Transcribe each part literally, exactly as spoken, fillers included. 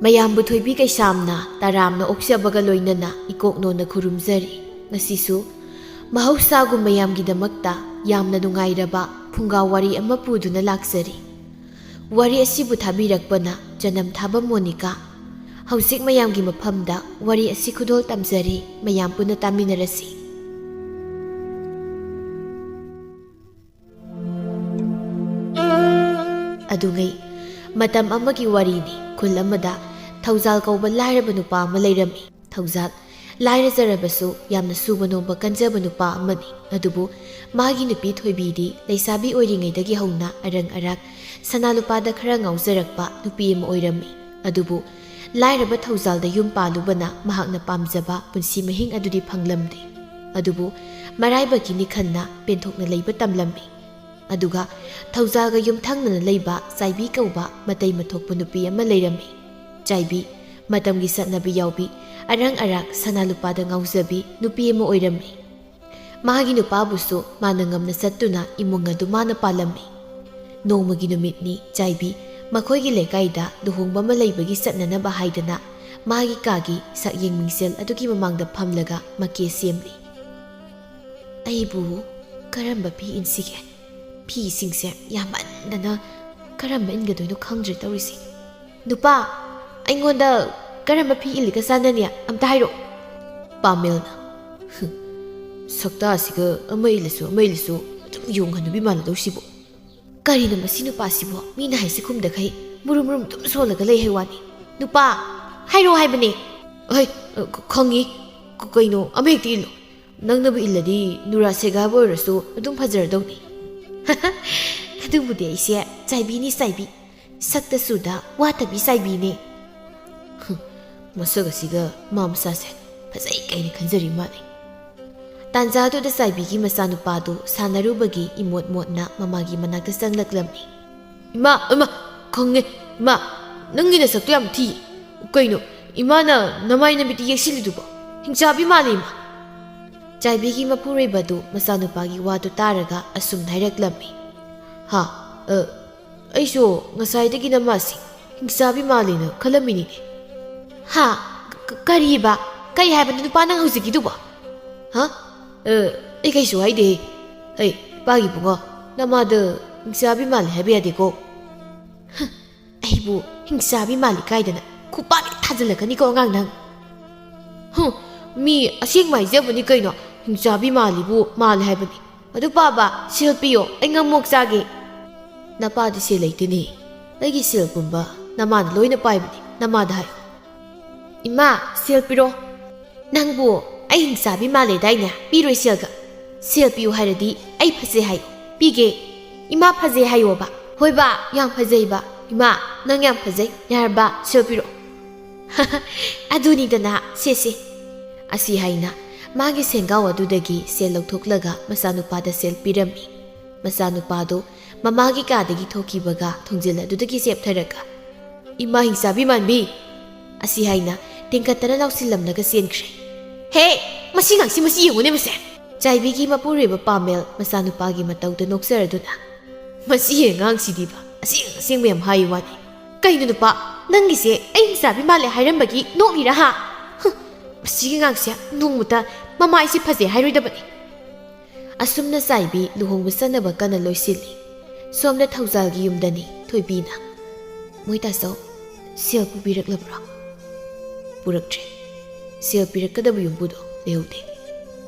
ꯑꯌꯥꯝꯕ ꯊꯣꯏꯕꯤ ꯀꯩꯁꯥꯝꯅ ꯇꯔꯥꯝꯅ ꯑꯣꯛꯆꯕꯒ ꯂꯣꯏꯅꯅ ꯏꯀꯣꯛꯅꯣꯅ ꯈꯨꯔꯨꯝꯖꯔꯤ꯫ ꯉꯁꯤꯁꯨ ꯃꯍꯧꯁꯥꯒꯨꯝ ꯃꯌꯥꯝꯒꯤꯗꯃꯛꯇ ꯌꯥꯝꯅ ꯅꯨꯡꯉꯥꯏꯔꯕ ꯐꯨꯡꯒꯥ ꯋꯥꯔꯤ ꯑꯃ ꯄꯨꯗꯨꯅ ꯂꯥꯛꯆꯔꯤ꯫ ꯋꯥꯔꯤ ꯑꯁꯤꯕꯨ ꯊꯥꯕꯤꯔꯛꯄꯅ ꯆꯅꯝ ꯊꯥꯕ ꯃꯣꯅꯤꯀꯥ꯫ ꯍꯧꯖꯤꯛ ꯃꯌꯥꯝꯒꯤ ꯃꯐꯝꯗ ꯋꯥꯔꯤ ꯑꯁꯤ ꯈꯨꯗꯣꯜ ꯇꯝꯖꯔꯤ, ꯃꯌꯥꯝ ꯄꯨꯟꯅ ꯇꯥꯃꯤꯟꯅꯔꯁꯤ꯫ ꯑꯗꯨꯉꯩ ꯃꯇꯝ ꯑꯃꯒꯤ ꯋꯥꯔꯤꯅꯤ꯫ ꯈꯨꯜ ꯑꯃꯗ ꯊꯧꯖꯥꯜ ꯀꯧꯕ ꯂꯥꯏꯔꯕ ꯅꯨꯄꯥ ꯑꯃ ꯂꯩꯔꯝꯃꯤ꯫ ꯊꯧꯖꯥꯜ ꯂꯥꯏꯔꯖꯔꯕꯁꯨ ꯌꯥꯝꯅ ꯁꯨꯕ ꯅꯣꯝꯕ ꯀꯟꯖꯕ ꯅꯨꯄꯥ ꯑꯃꯅꯤ꯫ ꯑꯗꯨꯕꯨ ꯃꯥꯒꯤ ꯅꯨꯄꯤ ꯊꯣꯏꯕꯤꯗꯤ ꯂꯩꯁꯥꯕꯤ ꯑꯣꯏꯔꯤꯉꯩꯗꯒꯤ ꯍꯧꯅ ꯑꯔꯪ ꯑꯔꯥꯛ, ꯁꯅꯥ ꯂꯨꯄꯥꯗ ꯈꯔ ꯉꯥꯎꯖꯔꯛꯄ ꯅꯨꯄꯤ ꯑꯃ ꯑꯣꯏꯔꯝꯃꯤ꯫ ꯑꯗꯨꯕꯨ ꯂꯥꯏꯔꯕ ꯊꯧꯖꯥꯜꯗ ꯌꯨꯝ ꯄꯥꯜꯂꯨꯕꯅ ꯃꯍꯥꯛꯅ ꯄꯥꯝꯖꯕ ꯄꯨꯟꯁꯤ ꯃꯍꯤꯡ ꯑꯗꯨꯗꯤ ꯐꯪꯂꯝꯗꯦ꯫ ꯑꯗꯨꯕꯨ ꯃꯔꯥꯏꯕꯛꯀꯤ ꯅꯤꯈꯟꯅ ꯄꯦꯟꯊꯣꯛꯅ ꯂꯩꯕ ꯇꯝꯂꯝꯃꯤ꯫ ꯑꯗꯨꯒ ꯊꯧꯖꯥꯜꯒ ꯌꯨꯝꯊꯪꯅꯅ ꯂꯩꯕ ꯆꯥꯏꯕꯤ ꯀꯧꯕ ꯃꯇꯩ ꯃꯊꯣꯛꯄ ꯅꯨꯄꯤ ꯑꯃ ꯂꯩꯔꯝꯃꯤ꯫ ꯆꯥꯏꯕꯤ, ꯃꯇꯝꯒꯤ ꯆꯠꯅꯕꯤ ꯌꯥꯎꯕꯤ, ꯑꯔꯪ ꯑꯔꯥꯛ ꯁꯅꯥ ꯂꯨꯄꯥꯗ ꯉꯥꯎꯖꯕꯤ ꯅꯨꯄꯤ ꯑꯃ ꯑꯣꯏꯔꯝꯃꯤ꯫ ꯃꯥꯒꯤ ꯅꯨꯄꯥꯕꯨꯁꯨ ꯃꯥꯅ ꯉꯝꯅ ꯆꯠꯇꯨꯅ ꯏꯃꯨꯡ ꯑꯗꯨ ꯃꯥꯅ ꯄꯥꯜꯂꯝꯃꯤ꯫ ꯅꯣꯡꯃꯒꯤ ꯅꯨꯃꯤꯠꯅꯤ, ꯆꯥꯏꯕꯤ ꯃꯈꯣꯏꯒꯤ ꯂꯩꯀꯥꯏꯗ ꯂꯨꯍꯣꯡꯕ ꯑꯃ ꯂꯩꯕꯒꯤ ꯆꯠꯅꯅꯕ ꯍꯥꯏꯗꯅ ꯃꯥꯒꯤ ꯀꯥꯒꯤ ꯁꯛꯌꯦꯡ ꯃꯤꯡꯁꯦꯜ ꯑꯗꯨꯒꯤ ꯃꯃꯥꯡꯗ ꯐꯝꯂꯒ ꯃꯀꯦ ꯁꯦꯝꯂꯤ꯫ "ꯑꯩꯕꯨ ꯀꯔꯝꯕ ꯐꯤ ꯏꯟꯁꯤꯒꯦ? ꯐꯤꯁꯤꯡꯁꯦ ꯌꯥꯝꯃꯟꯗꯅ ꯀꯔꯝꯕ ꯏꯟꯒꯗꯣꯏꯅꯣ ꯈꯪꯗ꯭ꯔꯦ ꯇꯧꯔꯤꯁꯦ꯫ ꯅꯨꯄꯥ, ꯑꯩꯉꯣꯟꯗ ꯀꯔꯝꯕ ꯐꯤ ꯏꯜꯂꯒ ꯆꯥꯟꯅꯅꯤ? ꯑꯝꯇ ꯍꯥꯏꯔꯛꯑꯣ꯫" ꯄꯥꯃꯦꯜꯅ, "ꯍꯨꯝ, ꯁꯛꯇꯥꯁꯤꯒ ꯑꯃ ꯏꯜꯂꯁꯨ ꯑꯃ ꯏꯜꯂꯁꯨ ꯑꯗꯨꯝ ꯌꯣꯡ ꯍꯅꯨꯕꯤ ꯃꯥꯟꯅꯗꯧꯁꯤꯕꯨ꯫ ꯀꯔꯤꯅꯣ ꯃꯁꯤ ꯅꯨꯄꯥꯁꯤꯕꯨ? ꯃꯤꯅ ꯍꯥꯏꯁꯤ ꯈꯨꯝꯗꯈꯩ ꯃꯨꯔꯨꯝ ꯃꯨꯔꯨꯝ ꯑꯗꯨꯝ ꯁꯣꯜꯂꯒ ꯂꯩ ꯍꯥꯏ ꯋꯥꯅꯤ꯫ ꯅꯨꯄꯥ, ꯍꯥꯏꯔꯛꯑꯣ ꯍꯥꯏꯕꯅꯦ꯫" "ꯍꯩ, ꯑ, ꯈ-, ꯈꯪꯉꯤ꯫ ꯀ-, ꯀꯩꯅꯣ, ꯑꯃ ꯍꯦꯛꯇ ꯏꯜꯂꯣ꯫ ꯅꯪꯅꯕꯨ ꯏꯜꯂꯗꯤ ꯅꯨꯔꯥ ꯁꯦꯒꯥꯏꯕ ꯑꯣꯏꯔꯁꯨ ꯑꯗꯨꯝ ꯐꯖꯔꯗꯧꯅꯤ꯫" "ꯑꯗꯨꯕꯨꯗꯤ ꯑꯩꯁꯦ ꯆꯥꯏꯕꯤꯅꯤ, ꯆꯥꯏꯕꯤ꯫ ꯁꯛꯇ ꯆꯨꯗ ꯋꯥꯇꯕꯤ ꯆꯥꯏꯕꯤꯅꯦ꯫" "ꯍꯨꯝ, ꯃꯁꯛ ꯑꯁꯤꯒ ꯃꯥ ꯃꯁꯥꯁꯦ ꯐꯖꯩ ꯀꯥꯏꯅ ꯈꯟꯖꯔꯤ ꯃꯥꯜꯂꯦ꯫" ꯇꯥꯟꯖꯥꯗꯨꯗ ꯆꯥꯏꯕꯤꯒꯤ ꯃꯆꯥꯅꯨꯄꯥꯗꯨ ꯁꯥꯟꯅꯔꯨꯕꯒꯤ ꯏꯃꯣꯠ ꯃꯣꯠꯅ ꯃꯃꯥꯒꯤ ꯃꯅꯥꯛꯇ ꯆꯪꯂꯛꯂꯝꯃꯤ꯫ "ꯏꯃꯥ, ꯏꯃꯥ, ꯈꯪꯉꯦ꯫ ꯏꯃꯥ, ꯅꯪꯒꯤ ꯅꯁꯛꯇꯣ ꯌꯥꯝ ꯊꯤ꯫ ꯀꯩꯅꯣ, ꯏꯃꯥꯅ ꯅꯃꯥꯏ ꯅꯃꯤꯠꯇ ꯌꯦꯛꯁꯤꯜꯂꯤꯗꯨꯕꯣ? ꯍꯤꯡꯆꯥꯕꯤ ꯃꯥꯜꯂꯦ, ꯏꯃꯥ꯫" ꯆꯥꯏꯕꯤꯒꯤ ꯃꯄꯨꯔꯣꯏꯕꯗꯨ ꯃꯆꯥꯅꯨꯄꯥꯒꯤ ꯋꯥꯗꯨ ꯇꯥꯔꯒ ꯑꯁꯨꯝꯅ ꯍꯥꯏꯔꯛꯂꯝꯃꯤ꯫ "ꯍꯥ, ꯑ, ꯑꯩꯁꯨ ꯉꯁꯥꯏꯗꯒꯤ ꯅꯃꯥꯁꯤ ꯍꯤꯡꯆꯥꯕꯤ ꯃꯥꯜꯂꯦꯅ ꯈꯜꯂꯝꯃꯤꯅꯤꯅꯦ꯫ ꯍꯥ? ꯀ-, ꯀꯔꯤꯕ? ꯀꯔꯤ ꯍꯥꯏꯕꯅꯣ ꯅꯨꯄꯥ ꯅꯪ ꯍꯧꯖꯤꯛꯀꯤꯗꯨꯕꯣ? ꯍꯥ? ꯑ, ꯑꯩ ꯀꯩꯁꯨ ꯍꯥꯏꯗꯦꯍꯦ꯫ ꯑꯩ ꯏꯄꯥꯒꯤ ꯏꯕꯨꯡꯉꯣ, ꯅꯃꯥꯗ ꯍꯤꯡꯆꯥꯕꯤ ꯃꯥꯜꯂꯦ ꯍꯥꯏꯕ ꯌꯥꯗꯦꯀꯣ꯫ ꯍ, ꯑꯩꯕꯨ ꯍꯤꯡꯆꯥꯕꯤ ꯃꯥꯜꯂꯤ ꯀꯥꯏꯗꯅ ꯈꯨꯄꯥꯛ ꯍꯦꯛ ꯊꯥꯖꯤꯜꯂꯛꯀꯅꯤꯀꯣ ꯑꯉꯥꯡ ꯅꯪ꯫ ꯍꯨꯝ, ꯃꯤ ꯑꯁꯦꯡꯕ ꯍꯥꯏꯖꯕꯅꯤ ꯀꯩꯅꯣ, ꯍꯤꯡꯆꯥꯕꯤ ꯃꯥꯜꯂꯤꯕꯨ ꯃꯥꯜꯂꯦ ꯍꯥꯏꯕꯅꯤ꯫ ꯑꯗꯨ ꯄꯥꯕ, ꯁꯦꯜ ꯄꯤꯌꯣ, ꯑꯩ ꯉꯥꯃꯣꯛ ꯆꯥꯒꯦ꯫ ꯅꯄꯥꯗꯤ ꯁꯦꯜ ꯂꯩꯇꯦꯅꯦ꯫ ꯑꯩꯒꯤ ꯁꯦꯜ ꯄꯨꯝꯕ ꯅꯃꯥꯅ ꯂꯣꯏꯅ ꯄꯥꯏꯕꯅꯤ, ꯅꯃꯥꯗ ꯍꯥꯏꯌꯨ꯫ ꯏꯃꯥ, ꯁꯦꯜ ꯄꯤꯔꯣ꯫ ꯅꯪꯕꯨ ꯑꯩ ꯍꯤꯡꯆꯥꯕꯤ ꯃꯥꯜꯂꯦꯗꯥꯏꯅꯦ? ꯄꯤꯔꯣꯏ ꯁꯦꯜꯒ꯫ ꯁꯦꯜ ꯄꯤꯌꯨ ꯍꯥꯏꯔꯗꯤ ꯑꯩ ꯐꯖꯩ ꯍꯥꯏꯌꯨ꯫ ꯄꯤꯒꯦ꯫ ꯏꯃꯥ ꯐꯖꯩ ꯍꯥꯏꯌꯣꯕ꯫ ꯍꯣꯏꯕ, ꯌꯥꯝ ꯐꯖꯩꯕ꯫ ꯏꯃꯥ, ꯅꯪ ꯌꯥꯝ ꯐꯖꯩ꯫ ꯌꯥꯔꯕ, ꯁꯦꯜ ꯄꯤꯔꯣ꯫ ꯑꯗꯨꯅꯤꯗꯅ, ꯁꯦ, ꯁꯦ꯫ ꯑꯁꯤ ꯍꯥꯏꯅ ꯃꯥꯒꯤ ꯁꯦꯟꯒꯥꯎ ꯑꯗꯨꯗꯒꯤ ꯁꯦꯜ ꯂꯧꯊꯣꯛꯂꯒ ꯃꯆꯥꯅꯨꯄꯥꯗ ꯁꯦꯜ ꯄꯤꯔꯝꯃꯤ꯫ ꯃꯆꯥꯅꯨꯄꯥꯗꯨ ꯃꯃꯥꯒꯤ ꯀꯥꯗꯒꯤ ꯊꯣꯛꯈꯤꯕꯒ ꯊꯣꯡꯖꯤꯜ ꯑꯗꯨꯗꯒꯤ ꯆꯦꯞꯊꯔꯒ, "ꯏꯃꯥ ꯍꯤꯡꯆꯥꯕꯤ ꯃꯥꯟꯕꯤ!" ꯑꯁꯤ ꯍꯥꯏꯅ ꯇꯦꯡꯀꯠꯇꯅ ꯂꯥꯎꯁꯤꯜꯂꯝꯂꯒ ꯆꯦꯟꯈ꯭ꯔꯦ꯫ "ꯍꯦ! ꯃꯁꯤ ꯑꯉꯥꯡꯁꯤ, ꯃꯁꯤ ꯌꯦꯡꯉꯨꯅꯦ ꯃꯁꯦ!" ꯆꯥꯏꯕꯤꯒꯤ ꯃꯄꯨꯔꯣꯏꯕ ꯄꯥꯃꯦꯜ ꯃꯆꯥꯅꯨꯄꯥꯒꯤ ꯃꯇꯧꯗ ꯅꯣꯛꯆꯔꯗꯨꯅ, "ꯃꯁꯤ ꯑꯉꯥꯡꯁꯤꯗꯤꯕ ꯑꯁꯦꯡ ꯑꯁꯦꯡꯕ ꯌꯥꯝ ꯍꯥꯏ ꯋꯥꯅꯤ꯫ ꯀꯩꯅꯣ ꯅꯨꯄꯥ, ꯅꯪꯒꯤꯁꯦ ꯑꯩ ꯍꯤꯡꯆꯥꯕꯤ ꯃꯥꯜꯂꯦ ꯍꯥꯏꯔꯝꯕꯒꯤ ꯅꯣꯛꯂꯤꯔꯥ ꯍꯥ? ꯍꯨꯝ, ꯃꯁꯤꯒꯤ ꯑꯉꯥꯡꯁꯦ ꯅꯣꯡꯃꯇ ꯃꯃꯥꯏꯁꯦ ꯐꯖꯩ ꯍꯥꯏꯔꯣꯏꯗꯕꯅꯤ꯫" ꯑꯁꯨꯝꯅ ꯆꯥꯏꯕꯤ ꯂꯨꯍꯣꯡꯕ ꯆꯠꯅꯕ ꯀꯟꯅ ꯂꯣꯏꯁꯤꯜꯂꯤ꯫ ꯁꯣꯝꯗ ꯊꯧꯖꯥꯜꯒꯤ ꯌꯨꯝꯗꯅꯤ ꯊꯣꯏꯕꯤꯅ꯫ "ꯃꯣꯏ ꯇꯥꯆꯧ, ꯁꯦꯜ ꯄꯨꯕꯤꯔꯛꯂꯕ꯭ꯔꯣ?" "ꯄꯨꯔꯛꯇ꯭ꯔꯦ꯫ ꯁꯦꯜ ꯄꯤꯔꯛꯀꯗꯕ ꯌꯨꯝꯕꯨꯗꯣ ꯂꯩꯍꯧꯗꯦ꯫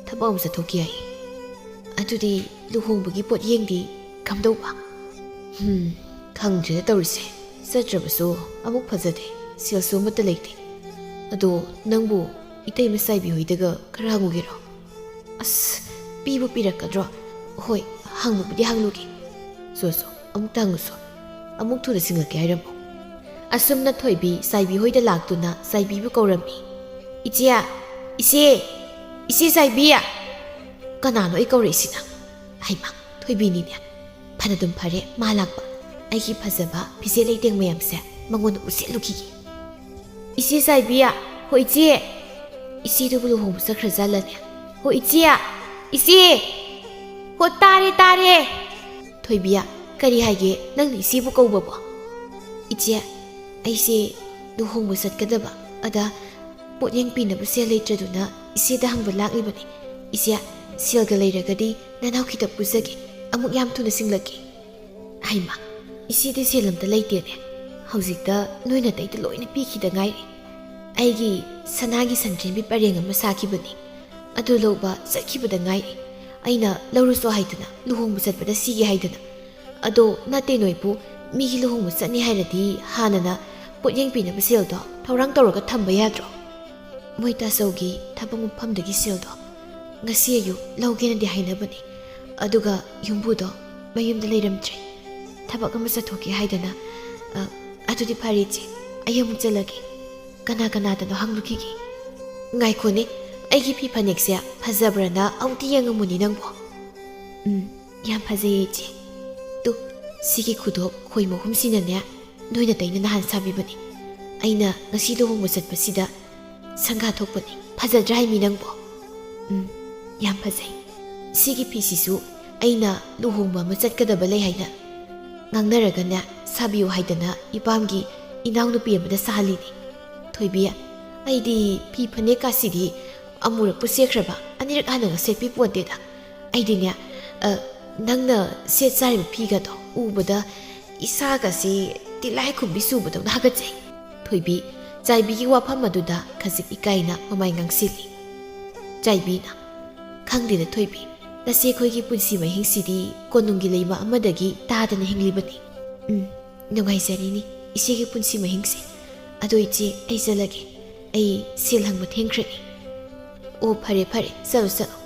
ꯊꯕꯛ ꯑꯃ ꯆꯠꯊꯣꯛꯈꯤ ꯍꯥꯏꯌꯦ꯫ ꯑꯗꯨꯗꯤ ꯂꯨꯍꯣꯡꯕꯒꯤ ꯄꯣꯠꯌꯦꯡꯗꯤ ꯀꯝꯗꯧꯕ?" "ꯍꯨꯝ, ꯈꯪꯗ꯭ꯔꯦꯗ ꯇꯧꯔꯤꯁꯦ꯫ ꯆꯠꯇ꯭ꯔꯕꯁꯨ ꯑꯃꯨꯛ ꯐꯖꯗꯦ꯫ ꯁꯦꯜꯁꯨ ꯑꯃꯠꯇ ꯂꯩꯇꯦ꯫ ꯑꯗꯣ ꯅꯪꯕꯨ ꯏꯇꯩꯃ ꯆꯥꯏꯕꯤ ꯍꯣꯏꯗꯒ ꯈꯔ ꯍꯪꯉꯨꯒꯦꯔꯣ?" "ꯑꯁ, ꯄꯤꯕꯨ ꯄꯤꯔꯛꯀꯗ꯭ꯔꯣ? ꯍꯣꯏ, ꯍꯪꯕꯕꯨꯗꯤ ꯍꯪꯂꯨꯒꯦ꯫ ꯁꯣ, ꯁꯣ, ꯑꯃꯨꯛꯇ ꯍꯪꯉꯨꯁꯣ꯫ ꯑꯃꯨꯛ ꯊꯨꯅ ꯁꯤꯡꯉꯛꯀꯦ ꯍꯥꯏꯔꯝꯃꯣ꯫" ꯑꯁꯨꯝꯅ ꯊꯣꯏꯕꯤ ꯆꯥꯏꯕꯤ ꯍꯣꯏꯗ ꯂꯥꯛꯇꯨꯅ ꯆꯥꯏꯕꯤꯕꯨ ꯀꯧꯔꯝꯃꯤ꯫ "ꯏꯆꯦ! ꯏꯆꯦ! ꯏꯆꯦ ꯆꯥꯏꯕꯤ!" "ꯀꯅꯥꯅꯣ ꯑꯩ ꯀꯧꯔꯛꯏꯁꯤꯅ? ꯍꯩꯃꯥ, ꯊꯣꯏꯕꯤꯅꯤꯅꯦ꯫ ꯐꯅꯗꯨꯝ ꯐꯔꯦ ꯃꯥ ꯂꯥꯛꯄ꯫ ꯑꯩꯒꯤ ꯐꯖꯕ ꯐꯤꯖꯦꯠ ꯂꯩꯇꯦꯡ ꯃꯌꯥꯝꯁꯦ ꯃꯉꯣꯟꯗ ꯎꯠꯁꯤꯠꯂꯨꯈꯤꯒꯦ꯫" "ꯏꯆꯦ ꯆꯥꯏꯕꯤ!" "ꯍꯣ ꯏꯆꯦ!" "ꯏꯆꯦꯗꯨꯕꯨ ꯂꯨꯍꯣꯡꯕ ꯆꯠꯈ꯭ꯔꯖꯥꯠꯂꯅꯦ?" "ꯍꯣ ꯏꯆꯦ! ꯏꯆꯦ! ꯍꯣ ꯇꯥꯔꯦ, ꯇꯥꯔꯦ!" "ꯊꯣꯏꯕꯤ, ꯀꯔꯤ ꯍꯥꯏꯒꯦ ꯅꯪꯅ ꯏꯆꯦꯕꯨ ꯀꯧꯕꯕꯣ?" "ꯏꯆꯦ, ꯑꯩꯁꯦ ꯂꯨꯍꯣꯡꯕ ꯆꯠꯀꯗꯕ, ꯑꯗ ꯄꯣꯠꯌꯦꯡ ꯄꯤꯅꯕ ꯁꯦꯜ ꯂꯩꯇ꯭ꯔꯗꯨꯅ ꯏꯆꯦꯗ ꯍꯪꯕ ꯂꯥꯛꯂꯤꯕꯅꯤ꯫ ꯏꯆꯦ, ꯁꯦꯜꯒ ꯂꯩꯔꯒꯗꯤ ꯅꯅꯥꯎ ꯈꯤꯇ ꯄꯨꯖꯒꯦ, ꯑꯃꯨꯛ ꯌꯥꯝ ꯊꯨꯅ ꯁꯤꯡꯂꯛꯀꯦ꯫ ꯍꯩꯃꯥ, ꯏꯆꯦꯗꯤ ꯁꯦꯜ ꯑꯝꯇ ꯂꯩꯇꯦꯅꯦ꯫ ꯍꯧꯖꯤꯛꯇ ꯅꯣꯏ ꯅꯥꯇꯩꯗ ꯂꯣꯏꯅ ꯄꯤꯈꯤꯗ ꯉꯥꯏꯔꯤ꯫ ꯑꯩꯒꯤ ꯁꯅꯥꯒꯤ ꯁꯟꯗ꯭ꯔꯦꯝꯕꯤ ꯄꯔꯦꯡ ꯑꯃ ꯁꯥꯈꯤꯕꯅꯤ꯫ ꯑꯗꯨ ꯂꯧꯕ ꯆꯠꯈꯤꯕꯗ ꯉꯥꯏꯔꯤ꯫ ꯑꯩꯅ ꯂꯧꯔꯨꯁꯣ ꯍꯥꯏꯗꯅ, ꯂꯨꯍꯣꯡꯕ ꯆꯠꯄꯗ ꯁꯤꯒꯦ ꯍꯥꯏꯗꯅ꯫ ꯑꯗꯣ ꯅꯠꯇꯦ, ꯅꯣꯏꯕꯨ ꯃꯤꯒꯤ ꯂꯨꯍꯣꯡꯕ ꯆꯠꯅꯤ ꯍꯥꯏꯔꯗꯤ ꯍꯥꯟꯅꯅ ꯄꯣꯠꯌꯦꯡ ꯄꯤꯅꯕ ꯁꯦꯜꯗꯣ ꯊꯧꯔꯥꯡ ꯇꯧꯔꯒ ꯊꯝꯕ ꯌꯥꯗ꯭ꯔꯣ? ꯃꯣꯏ ꯇꯥꯆꯧꯒꯤ ꯊꯕꯛ ꯃꯐꯝꯗꯒꯤ ꯁꯦꯜꯗꯣ ꯉꯁꯤ ꯑꯌꯨꯛ ꯂꯧꯒꯦꯅꯗꯤ ꯍꯥꯏꯅꯕꯅꯤ꯫ ꯑꯗꯨꯒ ꯌꯨꯝꯕꯨꯗꯣ ꯃꯌꯨꯝꯗ ꯂꯩꯔꯝꯗ꯭ꯔꯦ꯫ ꯊꯕꯛ ꯑꯃ ꯆꯠꯊꯣꯛꯀꯦ ꯍꯥꯏꯗꯅ꯫ ꯑ, ꯑꯗꯨꯗꯤ ꯐꯔꯦ ꯏꯆꯦ, ꯑꯩ ꯑꯃꯨꯛ ꯆꯠꯂꯒꯦ꯫ ꯀꯅꯥ ꯀꯅꯥꯗꯅꯣ ꯍꯪꯂꯨꯈꯤꯒꯦ꯫ ꯉꯥꯏꯈꯣꯅꯦ, ꯑꯩꯒꯤ ꯐꯤ ꯐꯅꯦꯛꯁꯦ ꯐꯖꯕ꯭ꯔꯅ ꯑꯃꯨꯛꯇ ꯌꯦꯡꯉꯝꯃꯨꯅꯦ ꯅꯪꯕꯣ꯫ ꯎꯝ, ꯌꯥꯝ ꯐꯖꯩꯌꯦ ꯏꯆꯦ꯫ ꯇꯨ, ꯁꯤꯒꯤ ꯈꯨꯗꯣꯞ ꯈꯣꯏ ꯃꯍꯨꯝꯁꯤꯅꯅꯦ, ꯅꯣꯏ ꯅꯥꯇꯩꯅ ꯅꯍꯥꯟ ꯁꯥꯕꯤꯕꯅꯤ꯫ ꯑꯩꯅ ꯉꯁꯤ ꯂꯨꯍꯣꯡꯕ ꯆꯠꯄꯁꯤꯗ ꯁꯪꯒꯥ ꯊꯣꯛꯄꯅꯤ꯫ ꯐꯖꯗ꯭ꯔꯥ ꯍꯥꯏꯃꯤ ꯅꯪꯕꯣ? ꯎꯝ, ꯌꯥꯝ ꯐꯖꯩ꯫ ꯁꯤꯒꯤ ꯐꯤꯁꯤꯁꯨ ꯑꯩꯅ ꯂꯨꯍꯣꯡꯕ ꯑꯃ ꯆꯠꯀꯗꯕ ꯂꯩ ꯍꯥꯏꯅ ꯉꯥꯡꯅꯔꯒꯅꯦ, ꯁꯥꯕꯤꯌꯨ ꯍꯥꯏꯗꯅ ꯏꯄꯥꯝꯒꯤ ꯏꯅꯥꯎꯅꯨꯄꯤ ꯑꯃꯗ ꯁꯥꯍꯜꯂꯤꯅꯤ꯫ ꯊꯣꯏꯕꯤ, ꯑꯩꯗꯤ ꯐꯤ ꯐꯅꯦꯛꯀꯥꯁꯤꯗꯤ ꯑꯃꯨꯔꯛꯄꯨ ꯁꯦꯠꯈ꯭ꯔꯕ ꯑꯅꯤꯔꯛ ꯍꯟꯅꯒ ꯁꯦꯠꯄꯤ ꯄꯣꯟꯇꯦꯗ꯫ ꯑꯩꯗꯤꯅꯦ, ꯑ, ꯅꯪꯅ ꯁꯦꯠ ꯆꯥꯔꯤꯕ ꯐꯤꯒꯗꯣ ꯎꯕꯗ ꯏꯁꯥꯒꯁꯤ ꯇꯤꯜꯂꯥꯏꯈꯨꯝꯕꯤ ꯆꯨꯕꯗꯧꯅ ꯍꯥꯒꯠꯆꯩ꯫ ꯊꯣꯏꯕꯤ, ꯆꯥꯏꯕꯤꯒꯤ ꯋꯥꯐꯝ ꯑꯗꯨꯗ ꯈꯖꯤꯛ ꯏꯀꯥꯏꯅ ꯃꯃꯥꯏ ꯉꯥꯡꯁꯤꯜꯂꯤ꯫ ꯆꯥꯏꯕꯤꯅ, ꯈꯪꯗꯦꯗ ꯊꯣꯏꯕꯤ, ꯅꯆꯦꯈꯣꯏꯒꯤ ꯄꯨꯟꯁꯤ ꯃꯍꯤꯡꯁꯤꯗꯤ ꯀꯣꯅꯨꯡꯒꯤ ꯂꯩꯃ ꯑꯃꯗꯒꯤ ꯇꯥꯗꯅ ꯍꯤꯡꯂꯤꯕꯅꯤ꯫ ꯎꯝ, ꯅꯨꯡꯉꯥꯏꯖꯔꯤꯅꯤ ꯏꯆꯦꯒꯤ ꯄꯨꯟꯁꯤ ꯃꯍꯤꯡꯁꯦ꯫ ꯑꯗꯣ ꯏꯆꯦ, ꯑꯩ ꯆꯠꯂꯒꯦ꯫ ꯑꯩ ꯁꯦꯜ ꯍꯪꯕ ꯊꯦꯡꯈ꯭ꯔꯅꯤ꯫ ꯑꯣ, ꯐꯔꯦ ꯐꯔꯦ, ꯆꯠꯂꯣ ꯆꯠꯂꯣ꯫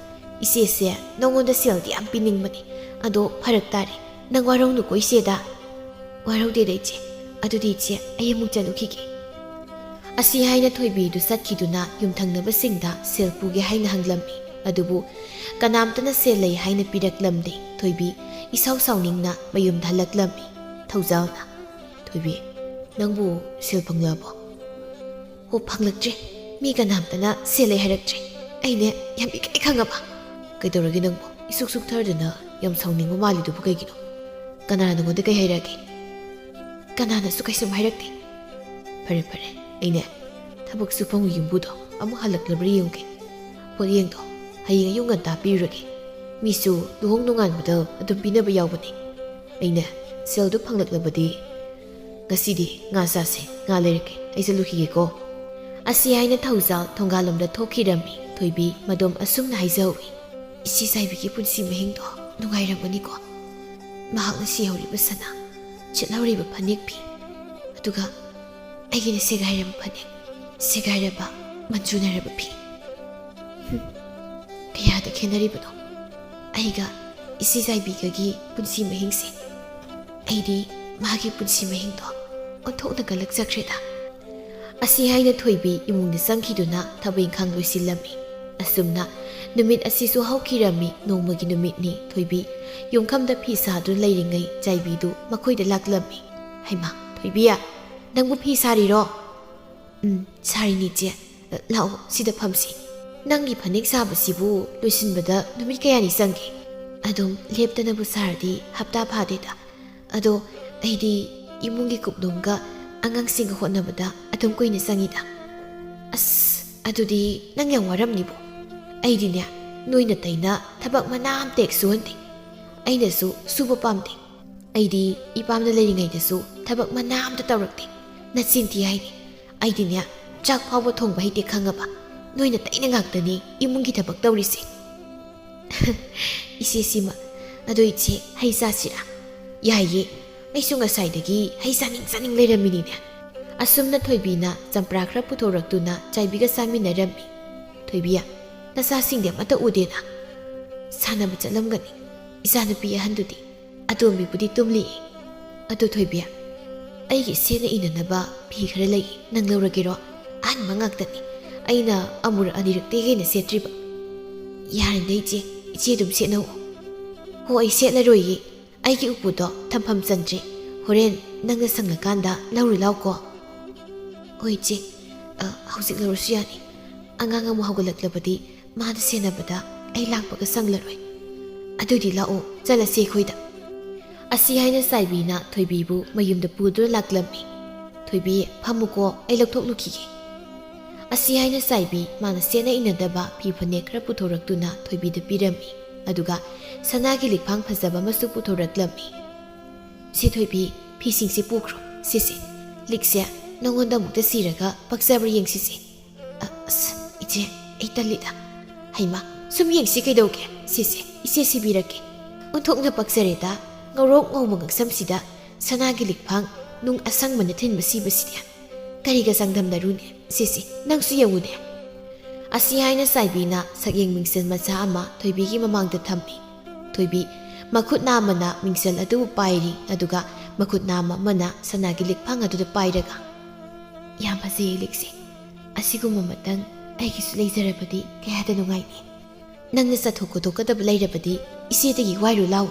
ꯏꯆꯦꯁꯦ ꯅꯉꯣꯟꯗ ꯁꯦꯜꯗꯤ ꯌꯥꯝ ꯄꯤꯅꯤꯡꯕꯅꯤ, ꯑꯗꯣ ꯐꯔꯛ ꯇꯥꯔꯦ꯫ ꯅꯪ ꯋꯥꯔꯧꯅꯨꯀꯣ ꯏꯆꯦꯗ꯫ ꯋꯥꯔꯧꯗꯦꯗ ꯏꯆꯦ꯫ ꯑꯗꯨꯗꯤ ꯏꯆꯦ, ꯑꯩ ꯑꯃꯨꯛ ꯆꯠꯂꯨꯈꯤꯒꯦ꯫ ꯑꯁꯤ ꯍꯥꯏꯅ ꯊꯣꯏꯕꯤꯗꯨ ꯆꯠꯈꯤꯗꯨꯅ ꯌꯨꯝꯊꯪꯅꯕꯁꯤꯡꯗ ꯁꯦꯜ ꯄꯨꯒꯦ ꯍꯥꯏꯅ ꯍꯪꯂꯝꯃꯤ꯫ ꯑꯗꯨꯕꯨ ꯀꯅꯥꯝꯇꯅ ꯁꯦꯜ ꯂꯩ ꯍꯥꯏꯅ ꯄꯤꯔꯛꯂꯝꯗꯦ꯫ ꯊꯣꯏꯕꯤ ꯏꯁꯥꯎ ꯁꯥꯎꯅꯤꯡꯅ ꯃꯌꯨꯝꯗ ꯍꯜꯂꯛꯂꯝꯃꯤ꯫ ꯊꯧꯖꯥꯜꯅ, "ꯊꯣꯏꯕꯤ, ꯅꯪꯕꯨ ꯁꯦꯜ ꯐꯪꯂꯕꯣ?" "ꯑꯣ, ꯐꯪꯂꯛꯇ꯭ꯔꯦ꯫ ꯃꯤ ꯀꯅꯥꯝꯇꯅ ꯁꯦꯜ ꯂꯩ ꯍꯥꯏꯔꯛꯇ꯭ꯔꯦ꯫ ꯑꯩꯅꯦ ꯌꯥꯝ ꯏꯀꯥꯏ ꯈꯪꯉꯕ?" "ꯀꯩꯗꯧꯔꯒꯦ ꯅꯪꯕꯨ? ꯏꯁꯨꯛ ꯁꯨꯛꯊꯔꯗꯅ ꯌꯥꯝ ꯁꯥꯎꯅꯤꯡꯕ ꯃꯥꯜꯂꯤꯗꯨꯕꯨ ꯀꯩꯒꯤꯅꯣ? ꯀꯅꯥꯅ ꯅꯉꯣꯟꯗ ꯀꯩ ꯍꯥꯏꯔꯛꯑꯒꯦ?" "ꯀꯅꯥꯅꯁꯨ ꯀꯩꯁꯨꯝ ꯍꯥꯏꯔꯛꯇꯦ꯫ "ꯐꯔꯦ, ꯐꯔꯦ, ꯑꯩꯅꯦ ꯊꯕꯛ ꯁꯨꯐꯝꯒꯤ ꯌꯨꯝꯕꯨꯗꯣ ꯑꯃꯨꯛ ꯍꯜꯂꯛꯂꯕ꯭ꯔꯥ ꯌꯦꯡꯒꯦ꯫ ꯄꯣꯠꯌꯦꯡꯗꯣ ꯍꯌꯦꯡ ꯑꯌꯨꯛ ꯉꯟꯇꯥ ꯄꯤꯔꯨꯔꯒꯦ꯫ ꯃꯤꯁꯨ ꯂꯨꯍꯣꯡ ꯅꯣꯡꯉꯥꯟꯕꯗ ꯑꯗꯨꯝ ꯄꯤꯅꯕ ꯌꯥꯎꯕꯅꯦ꯫ ꯑꯩꯅꯦ ꯁꯦꯜꯗꯨ ꯐꯪꯂꯛꯂꯕꯗꯤ ꯉꯁꯤꯗꯤ ꯉꯥ ꯆꯥꯁꯦ, ꯉꯥ ꯂꯩꯔꯛꯀꯦ, ꯑꯩ ꯆꯠꯂꯨꯈꯤꯒꯦꯀꯣ"꯫ ꯑꯁꯤ ꯍꯥꯏꯅ ꯊꯧꯖꯥꯜ ꯊꯣꯡꯒꯥꯜꯂꯣꯝꯗ ꯊꯣꯛꯈꯤꯔꯝꯃꯤ꯫ ꯊꯣꯏꯕꯤ ꯃꯗꯣꯝ ꯑꯁꯨꯝꯅ ꯍꯥꯏꯖꯍꯧꯏ, "ꯏꯆꯦ ꯆꯥꯏꯕꯤꯒꯤ ꯄꯨꯟꯁꯤ ꯃꯍꯤꯡꯗꯣ ꯅꯨꯡꯉꯥꯏꯔꯝꯒꯅꯤꯀꯣ꯫ ꯃꯍꯥꯛꯅ ꯁꯤꯍꯧꯔꯤꯕ ꯁꯅꯥ, ꯁꯦꯠꯍꯧꯔꯤꯕ ꯐꯅꯦꯛ ꯐꯤ, ꯑꯗꯨꯒ ꯑꯩꯒꯤꯅ ꯁꯦꯒꯥꯏꯔꯕ ꯐꯅꯦꯛ, ꯁꯦꯒꯥꯏꯔꯕ ꯃꯟꯖꯨꯅꯔꯕ ꯐꯤ꯫ ꯍꯨꯝ, ꯀꯌꯥꯗ ꯈꯦꯠꯅꯔꯤꯕꯅꯣ ꯑꯩꯒ ꯏꯆꯦ ꯆꯥꯏꯕꯤꯒꯒꯤ ꯄꯨꯟꯁꯤ ꯃꯍꯤꯡꯁꯦ꯫ ꯑꯩꯗꯤ ꯃꯥꯒꯤ ꯄꯨꯟꯁꯤ ꯃꯍꯤꯡꯗꯣ ꯑꯣꯟꯊꯣꯛꯅ ꯀꯜꯂꯛꯆꯈ꯭ꯔꯦꯗ"꯫ ꯑꯁꯤ ꯍꯥꯏꯅ ꯊꯣꯏꯕꯤ ꯏꯃꯨꯡꯗ ꯆꯪꯈꯤꯗꯨꯅ ꯊꯕꯛ ꯏꯪꯈꯥꯡ ꯂꯣꯏꯁꯤꯜꯂꯝꯃꯤ꯫ ꯑꯁꯨꯝꯅ ꯅꯨꯃꯤꯠ ꯑꯁꯤꯁꯨ ꯍꯧꯈꯤꯔꯝꯃꯤ꯫ ꯅꯣꯡꯃꯒꯤ ꯅꯨꯃꯤꯠꯅꯤ꯫ ꯊꯣꯏꯕꯤ ꯌꯨꯝꯈꯝꯗ ꯐꯤ ꯁꯥꯗꯨꯅ ꯂꯩꯔꯤꯉꯩ ꯆꯥꯏꯕꯤꯗꯨ ꯃꯈꯣꯏꯗ ꯂꯥꯛꯂꯝꯃꯤ꯫ "ꯍꯩꯃꯥ, ꯊꯣꯏꯕꯤ, ꯅꯪꯕꯨ ꯐꯤ ꯁꯥꯔꯤꯔꯣ?" "ꯎꯝ, ꯁꯥꯔꯤꯅꯤ, ꯏꯆꯦ꯫ ꯂꯥꯛꯑꯣ, ꯁꯤꯗ ꯐꯝꯁꯤ꯫ ꯅꯪꯒꯤ ꯐꯅꯦꯛ ꯁꯥꯕꯁꯤꯕꯨ ꯂꯣꯏꯁꯤꯟꯕꯗ ꯅꯨꯃꯤꯠ ꯀꯌꯥꯅꯤ ꯆꯪꯒꯦ?" "ꯑꯗꯨꯝ ꯂꯦꯞꯇꯅꯕꯨ ꯁꯥꯔꯗꯤ ꯍꯞꯇꯥ ꯐꯥꯗꯦꯗ꯫ ꯑꯗꯣ ꯑꯩꯗꯤ ꯏꯃꯨꯡꯒꯤ ꯀꯨꯞꯅꯣꯝꯒ ꯑꯉꯥꯡꯁꯤꯡꯒ ꯍꯣꯠꯅꯕꯗ ꯑꯗꯨꯝ ꯀꯨꯏꯅ ꯆꯪꯉꯤꯗ"꯫ "ꯑꯁ, ꯑꯗꯨꯗꯤ ꯅꯪ ꯌꯥꯝ ꯋꯥꯔꯝꯅꯤꯕꯣ꯫ ꯑꯩꯗꯤꯅꯦ, ꯅꯣꯏ ꯅꯇꯩꯅ ꯊꯕꯛ ꯃꯅꯥ ꯑꯝꯇ ꯍꯦꯛ ꯁꯨꯍꯟꯗꯦ꯫ ꯑꯩꯅꯁꯨ ꯁꯨꯕ ꯄꯥꯝꯗꯦ꯫ ꯑꯩꯗꯤ ꯏꯄꯥꯝꯗ ꯂꯩꯔꯤꯉꯩꯗꯁꯨ ꯊꯕꯛ ꯃꯅꯥ ꯑꯝꯇ ꯇꯧꯔꯛꯇꯦ꯫ ꯅꯆꯤꯟ ꯊꯤ ꯍꯥꯏꯅꯤ꯫ ꯑꯩꯗꯤꯅꯦ, ꯆꯥꯛ ꯐꯥꯎꯕ ꯊꯣꯡꯕ ꯍꯩꯇꯦ ꯈꯪꯉꯕ? ꯅꯣꯏ ꯅꯇꯩꯅ ꯉꯥꯛꯇꯅꯤ ꯏꯃꯨꯡꯒꯤ ꯊꯕꯛ ꯇꯧꯔꯤꯁꯦ"꯫ "ꯏꯆꯦ ꯁꯤꯃ, ꯑꯗꯣ ꯏꯆꯦ, ꯍꯩ ꯆꯥꯁꯤꯔꯥ?" "ꯌꯥꯏꯌꯦ, ꯑꯩꯁꯨ ꯉꯁꯥꯏꯗꯒꯤ ꯍꯩ ꯆꯥꯅꯤꯡ ꯆꯥꯅꯤꯡ ꯂꯩꯔꯝꯃꯤꯅꯤꯅꯦ"꯫ ꯑꯁꯨꯝꯅ ꯊꯣꯏꯕꯤꯅ ꯆꯝꯄ꯭ꯔꯥ ꯈꯔ ꯄꯨꯊꯣꯔꯛꯇꯨꯅ ꯆꯥꯏꯕꯤꯒ ꯆꯥꯃꯤꯟꯅꯔꯝꯃꯤ꯫ "ꯊꯣꯏꯕꯤ, ꯅꯆꯥꯁꯤꯡꯗꯤ ꯑꯃꯠꯇ ꯎꯗꯦꯅ?" "ꯁꯥꯟꯅꯕ ꯆꯠꯂꯝꯒꯅꯤ, ꯏꯆꯥꯅꯨꯄꯤ ꯑꯍꯟꯗꯨꯗꯤ꯫ ꯑꯇꯣꯝꯕꯤꯕꯨꯗꯤ ꯇꯨꯝꯂꯤ꯫ ꯑꯗꯨ ꯊꯣꯏꯕꯤ, ꯑꯩꯒꯤ ꯁꯦꯠꯅ ꯏꯅꯅꯕ ꯐꯤ ꯈꯔ ꯂꯩ, ꯅꯪ ꯂꯧꯔꯒꯦꯔꯣ? ꯑꯍꯟꯕ ꯉꯥꯛꯇꯅꯤ, ꯑꯩꯅ ꯑꯃꯨꯔꯛ ꯑꯅꯤꯔꯛꯇꯒꯤ ꯍꯦꯟꯅ ꯁꯦꯠꯇ꯭ꯔꯤꯕ"꯫ "ꯌꯥꯔꯦꯗ ꯏꯆꯦ, ꯏꯆꯦ ꯑꯗꯨꯝ ꯁꯦꯠꯅꯧ"꯫ "ꯍꯣ, ꯑꯩ ꯁꯦꯠꯂꯔꯣꯏꯌꯦ, ꯑꯩꯒꯤ ꯎꯄꯨꯗꯣ ꯊꯝꯐꯝ ꯆꯟꯗ꯭ꯔꯦ, ꯍꯣꯔꯦꯟ ꯅꯪꯅ ꯁꯪꯂꯀꯥꯟꯗ ꯂꯧꯔꯨ ꯂꯥꯎꯀꯣ"꯫ "ꯍꯣꯏ ꯏꯆꯦ, ꯑ, ꯍꯧꯖꯤꯛ ꯂꯧꯔꯁꯨ ꯌꯥꯅꯤ꯫ ꯑꯉꯥꯡ ꯑꯃꯨꯛ ꯍꯧꯒꯠꯂꯛꯂꯕꯗꯤ ꯃꯥꯗ ꯁꯦꯟꯅꯕꯗ ꯑꯩ ꯂꯥꯛꯄꯒ ꯁꯪꯂꯔꯣꯏ꯫ ꯑꯗꯨꯗꯤ ꯂꯥꯛꯑꯣ, ꯆꯠꯂꯁꯤ ꯑꯩꯈꯣꯏꯗ"꯫ ꯑꯁꯤ ꯍꯥꯏꯅ ꯆꯥꯏꯕꯤꯅ ꯊꯣꯏꯕꯤꯕꯨ ꯃꯌꯨꯝꯗ ꯄꯨꯗꯨꯅ ꯂꯥꯛꯂꯝꯃꯤ꯫ "ꯊꯣꯏꯕꯤ, ꯐꯝꯃꯨꯀꯣ, ꯑꯩ ꯂꯧꯊꯣꯛꯂꯨꯈꯤꯒꯦ"꯫ ꯑꯁꯤ ꯍꯥꯏꯅ ꯆꯥꯏꯕꯤ ꯃꯥꯅ ꯁꯦꯠꯅ ꯏꯅꯗꯕ ꯐꯤ ꯐꯅꯦꯛ ꯈꯔ ꯄꯨꯊꯣꯔꯛꯇꯨꯅ ꯊꯣꯏꯕꯤꯗ ꯄꯤꯔꯝꯃꯤ꯫ ꯑꯗꯨꯒ ꯁꯅꯥꯒꯤ ꯂꯤꯛꯐꯥꯡ ꯐꯖꯕ ꯑꯃꯁꯨ ꯄꯨꯊꯣꯔꯛꯂꯝꯃꯤ꯫ "ꯁꯤ ꯊꯣꯏꯕꯤ, ꯐꯤꯁꯤꯡꯁꯤ ꯄꯨꯈ꯭ꯔꯣ꯫ ꯁꯤꯁꯦ, ꯂꯤꯛꯁꯦ ꯅꯉꯣꯟꯗ ꯑꯃꯨꯛꯇ ꯁꯤꯔꯒ ꯄꯛꯆꯕ꯭ꯔꯥ ꯌꯦꯡꯁꯤꯁꯦ"꯫ "ꯑ, ꯑꯁ, ꯏꯆꯦ, ꯑꯩ ꯇꯜꯂꯤꯗ"꯫ "ꯍꯩꯃꯥ, ꯁꯨꯝ ꯌꯦꯡꯁꯤ ꯀꯩꯗꯧꯒꯦ? ꯁꯤꯁꯦ, ꯏꯆꯦ ꯁꯤꯕꯤꯔꯛꯀꯦ꯫ ꯑꯣꯟꯊꯣꯛꯅ ꯄꯛꯆꯔꯦꯗ, ꯉꯧꯔꯣꯛ ꯉꯧꯕ ꯉꯛꯁꯝꯁꯤꯗ ꯁꯅꯥꯒꯤ ꯂꯤꯛꯐꯥꯡ ꯅꯨꯡ ꯑꯁꯪꯕꯅ ꯊꯤꯟꯕ ꯁꯤꯕꯁꯤꯗꯤ꯫ ꯀꯔꯤꯒ ꯆꯥꯡꯗꯝꯅꯔꯨꯅꯦ? ꯁꯤꯁꯤ, ꯅꯪꯁꯨ ꯌꯦꯡꯉꯨꯅꯦ"꯫ ꯑꯁꯤ ꯍꯥꯏꯅ ꯆꯥꯏꯕꯤꯅ ꯁꯛꯌꯦꯡ ꯃꯤꯡꯁꯦꯜ ꯃꯆꯥ ꯑꯃ ꯊꯣꯏꯕꯤꯒꯤ ꯃꯃꯥꯡꯗ ꯊꯝꯃꯤ꯫ ꯊꯣꯏꯕꯤ ꯃꯈꯨꯠ ꯅꯥꯝꯃꯅ ꯃꯤꯡꯁꯦꯜ ꯑꯗꯨꯕꯨ ꯄꯥꯏꯔꯤ, ꯑꯗꯨꯒ ꯃꯈꯨꯠ ꯅꯥꯝꯃ ꯑꯃꯅ ꯁꯅꯥꯒꯤ ꯂꯤꯛꯐꯥꯡ ꯑꯗꯨꯗ ꯄꯥꯏꯔꯒ, "ꯌꯥꯝ ꯐꯖꯩꯌꯦ ꯂꯤꯛꯁꯦ꯫ ꯑꯁꯤꯒꯨꯝꯕ ꯑꯃꯇꯪ ꯑꯩꯒꯤꯁꯨ ꯂꯩꯖꯔꯕꯗꯤ ꯀꯌꯥꯗ ꯅꯨꯡꯉꯥꯏꯅꯤ꯫ ꯅꯪꯅ ꯆꯠꯊꯣꯛ ꯈꯣꯠꯇꯣꯛꯀꯗꯕ ꯂꯩꯔꯕꯗꯤ ꯏꯆꯦꯗꯒꯤ ꯋꯥꯏꯔꯨ ꯂꯥꯎ"꯫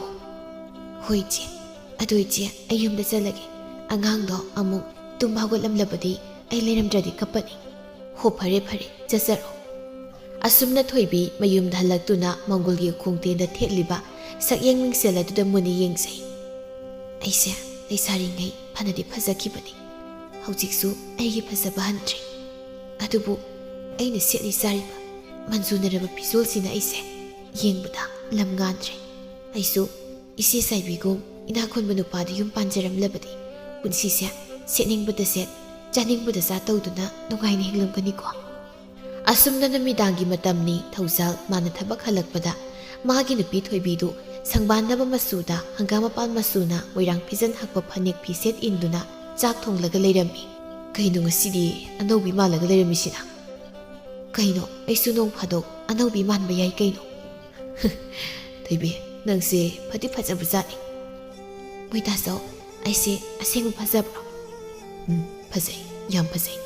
"ꯍꯣꯏ ꯏꯆꯦ, ꯑꯗꯨ ꯏꯆꯦ, ꯑꯩ ꯌꯨꯝꯗ ꯆꯠꯂꯒꯦ꯫ ꯑꯉꯥꯡꯗꯣ ꯑꯃꯨꯛ ꯇꯨꯝꯕ ꯍꯧꯒꯠꯂꯝꯂꯕꯗꯤ ꯑꯩ ꯂꯩꯔꯝꯗ꯭ꯔꯗꯤ ꯀꯞꯄꯅꯤ"꯫ "ꯍꯣ, ꯐꯔꯦ ꯐꯔꯦ, ꯆꯠꯆꯔꯣ"꯫ ꯑꯁꯨꯝꯅ ꯊꯣꯏꯕꯤ ꯃꯌꯨꯝꯗ ꯍꯜꯂꯛꯇꯨꯅ ꯃꯪꯒꯣꯜꯒꯤ ꯎꯈꯣꯡ ꯇꯦꯟꯗ ꯊꯦꯠꯂꯤꯕ ꯁꯛꯌꯦꯡ ꯃꯤꯡꯁꯦꯜ ꯑꯗꯨꯗ ꯃꯨꯟꯅ ꯌꯦꯡꯖꯩ꯫ "ꯑꯩꯁꯦ ꯂꯩꯁꯥꯔꯤꯉꯩ ꯐꯅꯗꯤ ꯐꯖꯈꯤꯕꯅꯤ꯫ ꯍꯧꯖꯤꯛꯁꯨ ꯑꯩꯒꯤ ꯐꯖꯕ ꯍꯟꯗ꯭ꯔꯦ꯫ ꯑꯗꯨꯕꯨ ꯑꯩꯅ ꯁꯦꯠꯂꯤ ꯆꯥꯔꯤꯕ ꯃꯟꯖꯨꯅꯔꯕ ꯐꯤꯖꯣꯜꯁꯤꯅ ꯑꯩꯁꯦ ꯌꯦꯡꯕꯗ ꯂꯝ ꯉꯥꯟꯗ꯭ꯔꯦ꯫ ꯑꯩꯁꯨ ꯏꯆꯦ ꯆꯥꯏꯕꯤꯒꯨꯝ ꯏꯅꯥꯛ ꯈꯨꯟꯕ ꯅꯨꯄꯥꯗ ꯌꯨꯝ ꯄꯥꯟꯖꯔꯝꯂꯕꯗꯤ ꯄꯨꯟꯁꯤꯁꯦ ꯁꯦꯠꯅꯤꯡꯕꯗ ꯁꯦꯠ, ꯆꯥꯅꯤꯡꯕꯗ ꯆꯥ ꯇꯧꯗꯨꯅ ꯅꯨꯡꯉꯥꯏꯅ ꯍꯤꯡꯂꯝꯒꯅꯤꯀꯣ"꯫ ꯑꯁꯨꯝꯅ ꯅꯨꯃꯤꯗꯥꯡꯒꯤ ꯃꯇꯝꯅꯤ꯫ ꯊꯧꯖꯥꯜ ꯃꯥꯅ ꯊꯕꯛ ꯍꯜꯂꯛꯄꯗ ꯃꯥꯒꯤ ꯅꯨꯄꯤ ꯊꯣꯏꯕꯤꯗꯨ ꯁꯪꯕꯥꯟꯅꯕ ꯃꯆꯨꯗ ꯍꯪꯒꯥꯝ ꯃꯄꯥꯟ ꯃꯆꯨꯅ ꯃꯣꯏꯔꯥꯡ ꯐꯤꯖꯟ ꯍꯛꯄ ꯐꯅꯦꯛ ꯐꯤꯁꯦꯠ ꯏꯟꯗꯨꯅ ꯆꯥꯛ ꯊꯣꯡꯂꯒ ꯂꯩꯔꯝꯃꯤ꯫ "ꯀꯩꯅꯣ ꯉꯁꯤꯗꯤ ꯑꯅꯧꯕꯤ ꯃꯥꯜꯂꯒ ꯂꯩꯔꯝꯃꯤꯁꯤꯅ?" "ꯀꯩꯅꯣ, ꯑꯩꯁꯨ ꯅꯣꯡ ꯐꯥꯗꯣꯛ ꯑꯅꯧꯕꯤ ꯃꯥꯟꯕ ꯌꯥꯏ ꯀꯩꯅꯣ"꯫ "ꯊꯣꯏꯕꯤ, ꯅꯪꯁꯦ ꯐꯗꯤ ꯐꯖꯕꯖꯥꯠꯅꯤ"꯫ "ꯃꯣꯏꯇꯥꯁꯧ, ꯑꯩꯁꯦ ꯑꯁꯦꯡꯕ ꯐꯖꯕ꯭ꯔꯣ?" "ꯎꯝ, ꯐꯖꯩ, ꯌꯥꯝ ꯐꯖꯩ꯫